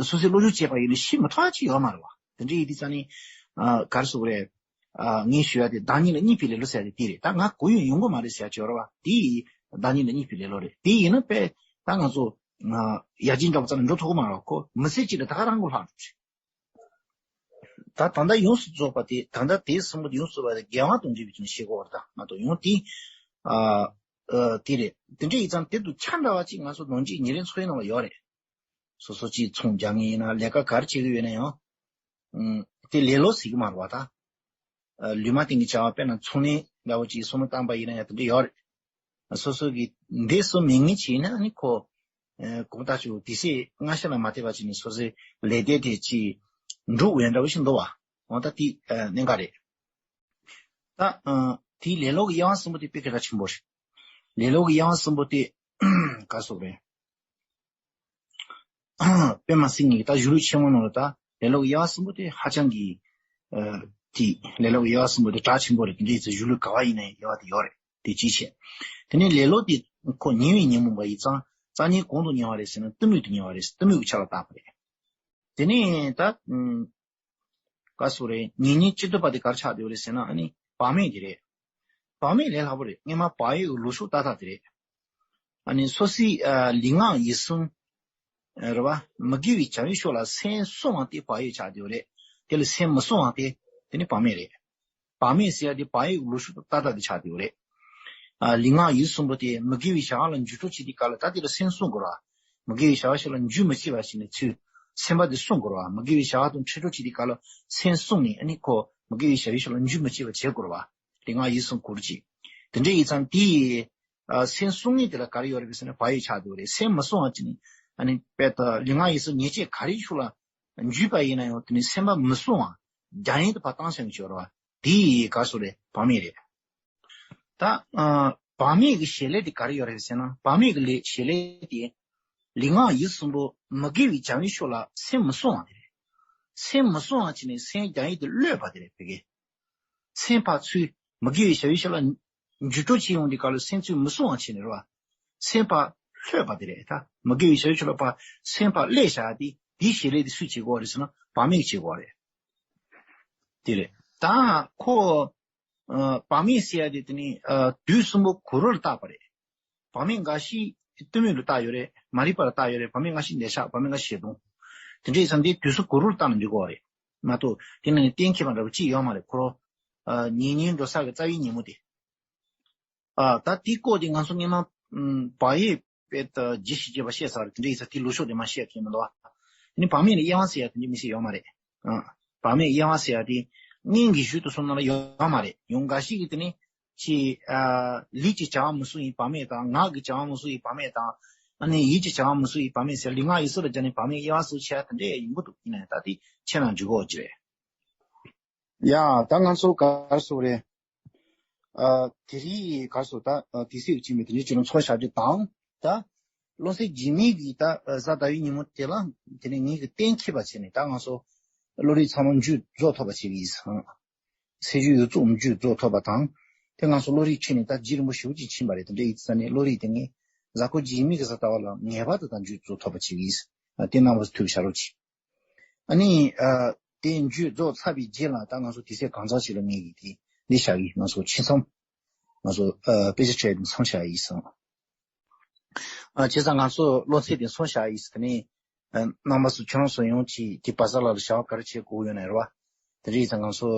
སོ་སོའི་སློབ་སྦྱོང་བྱས་པ་ཡིན་ན་ཤི་མི་ཐུབ་ཅིག་ཡོད་མ་རེད་བ། དེ་འདྲ་ཡིན་དུས་ཙང་ནི་ཨ་ག་རེ་ཟེར་དགོས་རེད། ཨ་ངས་ཞུ་ཡ་དེ་བདག་ཉིད་ལ་གཉིས་པའི་ལེ་ལོ་ཟེར་ཡ་དེ་དེ་རེད། ད་ང་གུ་ཡངས་ཡོང་གི་མ་རེད་ཟེར་ཡ་ཅིག་ཡོད་རེད་བ། དེ་ཡིས་བདག་ཉིད་ལ་གཉིས་པའི་ལེ་ལོ་རེད། དེ་ཡིན་ན་དཔེ་ད་ང་ཚོ་ཨ་ཡར་རྒྱས་འདྲ་པོ་ཙམ་ལ་འགྲོ་ཐུབ་ཀྱི་མ་རེད་བ། ཁོ་མི་ཚེ་གཅིག་ལ་ད་ག་རང་གི་ལྷག་འགྲོ་རེད། ད་ད་ལྟ་ཡོངས་སུ་རྫོགས་པ་དེ། ད་ལྟ་དེ་གསུམ་པོ་དེ་ཡོངས་སུ་རྫོགས་པ་དེ་དགེ་བ་དང་འབྲེལ་བའི་ཆ་ནས་ཤེས་དགོས་པ་རེད། ད་ང་ཚོ་ཡང་དེ་ཨ་ཨ་དེ་རེད། དེ་འདྲ་ཡིན་ཙང་དེ་དང་ཆ་འདྲ་བ་ཅིག་ང་ཚོ་ནང་ཆོས་ཉིན་རེའི་འཚོ་བའི་ནང་ལ་ཡོད་རེད། སོ་སོ་ཅིག་ཚོང་རྒྱག་མཁན་ཡིན་ན་ལས་ཀ་ག་རེ་བྱེད་ཀྱི་ཡོད་ན་ཡང་ཨ་དེ་ལེ་ལོ་ཟེར་གྱི་མ་རེད་བ། ད་ཨ་ལུས་མ་བསྟེན་གྱི་བྱ་བ་དཔེར་ན་ཚོང་ལས་འདྲ་བོ་ཅིག་བསམ་བློ་བཏང་པ་ཡིན་ན་ཡང་དེ་འདྲ་ཡོད་རེད། སོ་སོ་གི་འདི་སོ་མིན་ངེས་བྱས་ན་ནི་ཁོ། ཨ་གོང་ལྟར་ཞུ་དུས་ཚོད་སྔ་ཕྱི་ལ་མ་བལྟས་པ་བྱས་ནས་སོ་སོའི་ལས་དེ་དེ་ཅིག་འགྲུབ་འོས་འདྲ་བོ་ཞིག་འདུག་བ། འོ་ད་དེ་ཨ་གནད་འགག་རེད། ད་ཨ་དེའི་ལེ་ལོ་གི་དབྱེ་བ་གསུམ་པོ་དེ་དཔེ་གལ་ཆེན་པོ་རེད། ལེ་ལོ་གི་དབྱེ་བ་གསུམ་པོ་དེ་ག་སོགས་རེད། དཔེ་མ་སྲིད་ངེས་ཀྱི་ད་གཞུང་ལུགས་ཆེན་མོ་ནང་ལ་ད་ལེ་ལོ་གི་དབྱེ་བ་གསུམ་པོ་དེ་ཧ་ཅང་གི་ཨ་དེ་ལེ་ལོ་གི་དབྱེ་བ་གསུམ་པོ་དེ་གྲགས་ཆེན་པོ་རེད། དེ་འདྲའི་ཚེ་གཞུང་ལུགས་ག་བ་ཡིན་ན་ཡང་དབྱེ་བ་དེ་ཡོད་རེད། དེ་གཅིག་བྱས། དེ་ནས་ལེ་ལོ་དེ་ཁོ་ཉེ་བའི་ཉོན་མོངས་པ་ཡིན་ཙང་རྩ་ཉེ་གང་དུ་ཉེ་བ་རེད་ཟེར་ན་གཏི་མུག་ཏུ་ཉེ་བ་རེད། གཏི་མུག་གི་ཆ་ལ་བཏགས་པ་རེད། དེ་ནས་ད་ཨ་ག་སོགས་རེད། ཉེ་ཉེ་ཅི་ཐུབ་པ་དེ་ག་རེ་ཆགས་བསྡད་པ་རེད་ཟེར་ན་ཨ་ནི་བག་མེད་དེ་རེད། བག་མེད་ལས་སླ་པོ་རེད། སྔོན་མ་བག་ཡོད་ཀྱི་ལུགས་ཕྱོགས་ཏག་ཏག་དེ་རེད། ཨ་ནི་སོ་སོའི་ཨ་ལུས་ངག་ཡིད་གསུམ་ཨ་རེད་བ། མི་དགེ་བའི་བྱ་བའི་ཕྱོགས་ལ་སེམས་སོང་བ་དེ་བག་ཡོད་ཆགས་བསྡད་པ་རེད། དེ་ལ་སེམས་མི་སོང་བ་དེ་དེ་ནི་བག་མེད་རེད། བག་མེད་ཟེར་ཡ་དེ་བག་ཡོད་ཀྱི་ལུགས་ཕྱོགས་ཏག་ཏག་དེ་ཆགས་བསྡད་པ་རེད། ཨ་ལུས་ངག་ཡིད་གསུམ་པོ་དེ་མི་དགེ་བའི་བྱ་བ་ལ་འཇུག་གྲབས་བྱེད་དུས་སྐབས་ལ་ད་དེ་ལ་སེམས་སོང་དགོས་རེད་བ། མི་དགེ་བའི་བྱ་བ་ཞིག་ལ་འཇུག་མི་བྱེད་པ་ཞིག་ནས་ཚུར་སེམས་པ་དེ་སོང་དགོས་རེད་བ། མི་དགེ་བའི་བྱ་བ་དང་འཕྲད་གྲབས་བྱེད་དུས་སྐབས་ལ་སེམས་སོང་ནས་ཨ་ནི་ཁོ་མི་དགེ་བའི་བྱ་བའི་ཕྱོགས་ལ་འཇུག་མི་བྱེད་པ་བྱེད་དགོས་རེད་བ། ལུས་ངག་ཡིད་གསུམ་གུ་རུ་གཅིག་དེ་འདྲ་ཡིན་ཙང་དེ་ཡི་ཨ་སེམས་སོང་ངེས་དེ་ལ་ག་རེ་ཡོད་རེད་ཟེར་ན་བག་ཡོད་ཆགས་འདུག་རེད། སེམས་མི་སོང་བ་ཅི་ནི་ཨ་ནི་དཔེ་ད་ལུས་ངག་ཡིད་གསུམ་ཉེས་བྱས་ག་རེའི་ཕྱོགས་ལ་འཇུས་པ་ཡིན་ན་ཡང་དེ་ནི་སེམས་པ་མི་སོང་བ་རྒྱ་ཡན་དུ་ཕར་བཏང་ཤེས་ཀྱི་ཡོད་རེད་བ། དེ་ཡི་ག་སོ་རེད། བག་མེད་རེད། ད་ཨ་ བག་མེད་ཀྱི་བྱེད་ལས་དེ་ག་རེ་ཡོད་རེད་ཟེར་ན། བག་མེད་ཀྱི་ལས་བྱེད་ལས་དེ། ལུས་ངག་ཡིད་གསུམ་པོ་མི་དགེ་བའི་བྱ་བའི་ཕྱོགས་ལ་སེམས་མི་སྲུང་བ་དེ་རེད། སེམས་མི་སྲུང་བ་བྱས་ནས་སེམས་རྒྱ་ཡིས་དེ་གློད་པ་དེ་རེད། བོད་སྐད། སེམས་པ་ཚུར་མི་དགེ་བའི་བྱ་བའི་ཕྱོགས་ལ་འཇུག་འགྲོ་བྱེད་ཡོང་དུས་སྐབས་ལ་སེམས་ཚུར་མི་སྲུང་བ་བྱས་ནས་རེད་བ། སེམས་པ་གློད་པ་དེ་རེད། ད་མི་དགེ་བའི་བྱ་བའི་ཕྱོགས་ལ་ཕར་སེམས་པ་གློད་བཞག་དེ། དེའི་བྱེད་ལས་དེ་སུས་བྱེད་དགོས་རེད་ཟེར་ན། བག་མེད་ཀྱིས་བྱེད་དགོས་རེད། དེ་རེད། ད་ཁོ། ཨ། བག་མེད་ཟེར་ཡ་དེ་དེ་ནི། ཨ། དུས་གསུམ་པོ་གུ་རུ་ལ་བཏགས་པ་རེད། བག་མེད་འགའ་ཞིག་གཏི་མུག་ལ་བཏགས་ཡོད་རེད། མ་རིག་པ་ལ་བཏགས་ཡོད་རེད། བག་མེད་འགའ་ཞིག་འདོད་ཆགས། བག་མེད་འགའ་ཞིག་ཞེ་སྡང་། དེ་འདྲ་ཡིན་ཙང་དེ་དུས་གསུམ་གུ་རུ་ལ་བཏགས་ནས་འགྲིག་གི་རེད་མ་གཏོགས། དེ་ནི་གཏན་འཁེལ་བ་འདྲ་བོ་ཅིག་ཡོད་མ་རེད། ཁོ་རང་། ཨ། ཉེ་ཉེ་འགྲོ་ས་གི་རྩ་བའི་ཉིན་མོ་དེ། ཨ། ད་དེའི་སྐོར་དེ་ང་ཚོ་སྔོན་མ། ཨམ། བག་ཡོད་པའི་ད་རྒྱུ་ཞིག་བྱས་པ་བཤད་ཚར་རེད། དེ་འདྲ་ཡིན་ཙང་དེའི་ལུགས་ཕྱོགས་དེ་མར་བཤད་ཐུབ་མི་འདུག་བ། དེ་ནི་བག་མེད་ལ་དབྱེ་བ་ཟེར་ཡ་དེ་འདྲ་མི་ཟེར་ཡོད་མ་རེད། ཨ། བག་མེད་དབྱེ་བ་ཟེར་ཡ་དེ་སྔོན་གྱི་གཞུང་དེ་ཚོ་ནང་ལ་ཡོད་མ་རེད། ཡང་འགའ་ཞིག་གིས་དེ་ནི་ཅིག་ཨ། ལུས་ཀྱི་བྱ་བ་མི་སྲུང་བའི་བག་མེད་དང་། ངག་གི་བྱ་བ་མི་སྲུང་བའི་བག་མེད་དང་། ཨ་ནི་ཡིད་ཀྱི་བྱ་བ་མི་སྲུང་བའི་བག་མེད་ཟེར། ལུས་ངག་ཡིད་གསུམ་ལ་སྦྱར་ནས་བག་མེད་དབྱེ་བ་ཟེར་བྱས་ཡ་དེ་འདྲ་ཡིན་པ་འདུག་ཡིན་ན་ད་དེ་ཁྱེད་རང་འཇུག་དགོས་ཀྱི་རེད། ཡ། ད་ང་ཚོ་ག་རེ་ཟེར་དགོས་རེད། ཨ། དེ་རིང་ག་རེ་ཟེར། ད་དུས་ཚོད་ཀྱི་མི་དེ་འདྲ་ཅིག་ལ་ཚོགས་བཞག་རྒྱུ་དང་། ད་བློ་གསལ་འཇིགས་མེད་ཀྱི་ད་གཟའ་ཟླ་བའི་ཉིན་མོ་དེ་ལ་དེ་ནས་ངེད་ཀྱིས་གཏན་འཁེལ་བ་བྱས་ནས། ད་ང་ཚོ་བློ་རིག་ཚང་མ་མཇུག་རྫོགས་ཐུབ་པ་བྱེད་ཀྱི་ཡིན། ཚེས་བཅུ་ཡོངས་རྫོགས་མཇུག་རྫོགས་ཐུབ་པ་དང་། དེ་ང་ཚོ་བློ་རིག་ཁྲིད་ནས་ད་རྒྱུན་རིང་པོ་ཞེ་པོ་ཅིག་ཕྱིན་པ་རེད། དེ་འདྲ་ཡིན་ཙང་ནས་བློ་རིག་དེ་ངས་གཟའ་འཁོར་འཇིགས་མེད་ཀྱི་གཟའ་ཟླ་བ་ལ་ངེས་པར་དུ་ད་མཇུག་རྫོགས་ཐུབ་པ་བྱེད་ཀྱི་ཡིན། དེ་རྣམ་པ་ཚོ་ཐུགས་བཞེས་རོགས་གྱིས། ཨ་ནི། ཨ། དེ་མཇུག་རྫོགས་ཚར་བའི་རྗེས་ལ་ད་ང་ཚོ་དུས་ཚོད་གང་ཙམ་ཞིག་ལ་ངེད་ཀྱིས་དེ་འདི་བཞག་གི། ང་ཚོ་ཕྱི་མཚམས། ང་ཚོ། ཨ། དཔེ་ཆ་འཁྲིད་ཡ་དེ་མཚམས་བཞག་ཡིན་ཟེར། ཨ། བྱས་ཙང་ང་ཚོ་སློབ་ཚན་དེ་མཚམས་བཞག་ཡིན་ཟེར། དེ་ནས། ཨ། རྣམ་པ་ཚོ་ཁྱོད་རང་ཚོ་ཡོང་གི་དེ་བ་ས་ལ་ལ་བྱ་བ་ག་རེ་བྱེད་དགོས་ཡོད་ན་རེད་བ། དེ་འདྲ་ཡིན་ཙང་ང་ཚོ།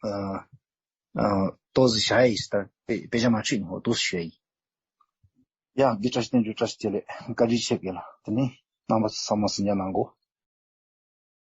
ཨ། ཨ། ཏོག་ཙམ་བཞག་ཡིན་ཟེར། ད་དཔེ་དཔེ་ཆ་མ་འཁྲིད་ནས་འོ་ཏོག་ཙམ་བྱས་ཡིན། ཡ། འདི་བཀྲ་ཤིས་བསྟན་འགྱུར། བཀྲ་ཤིས་བདེ་ལེགས། བཀའ་དྲིན་ཆེ་གི་ལ། དེ་ནས་རྣམ་པ་ཚོ་ཚང་མ་གཟིགས་ཉན་གནང་གོ།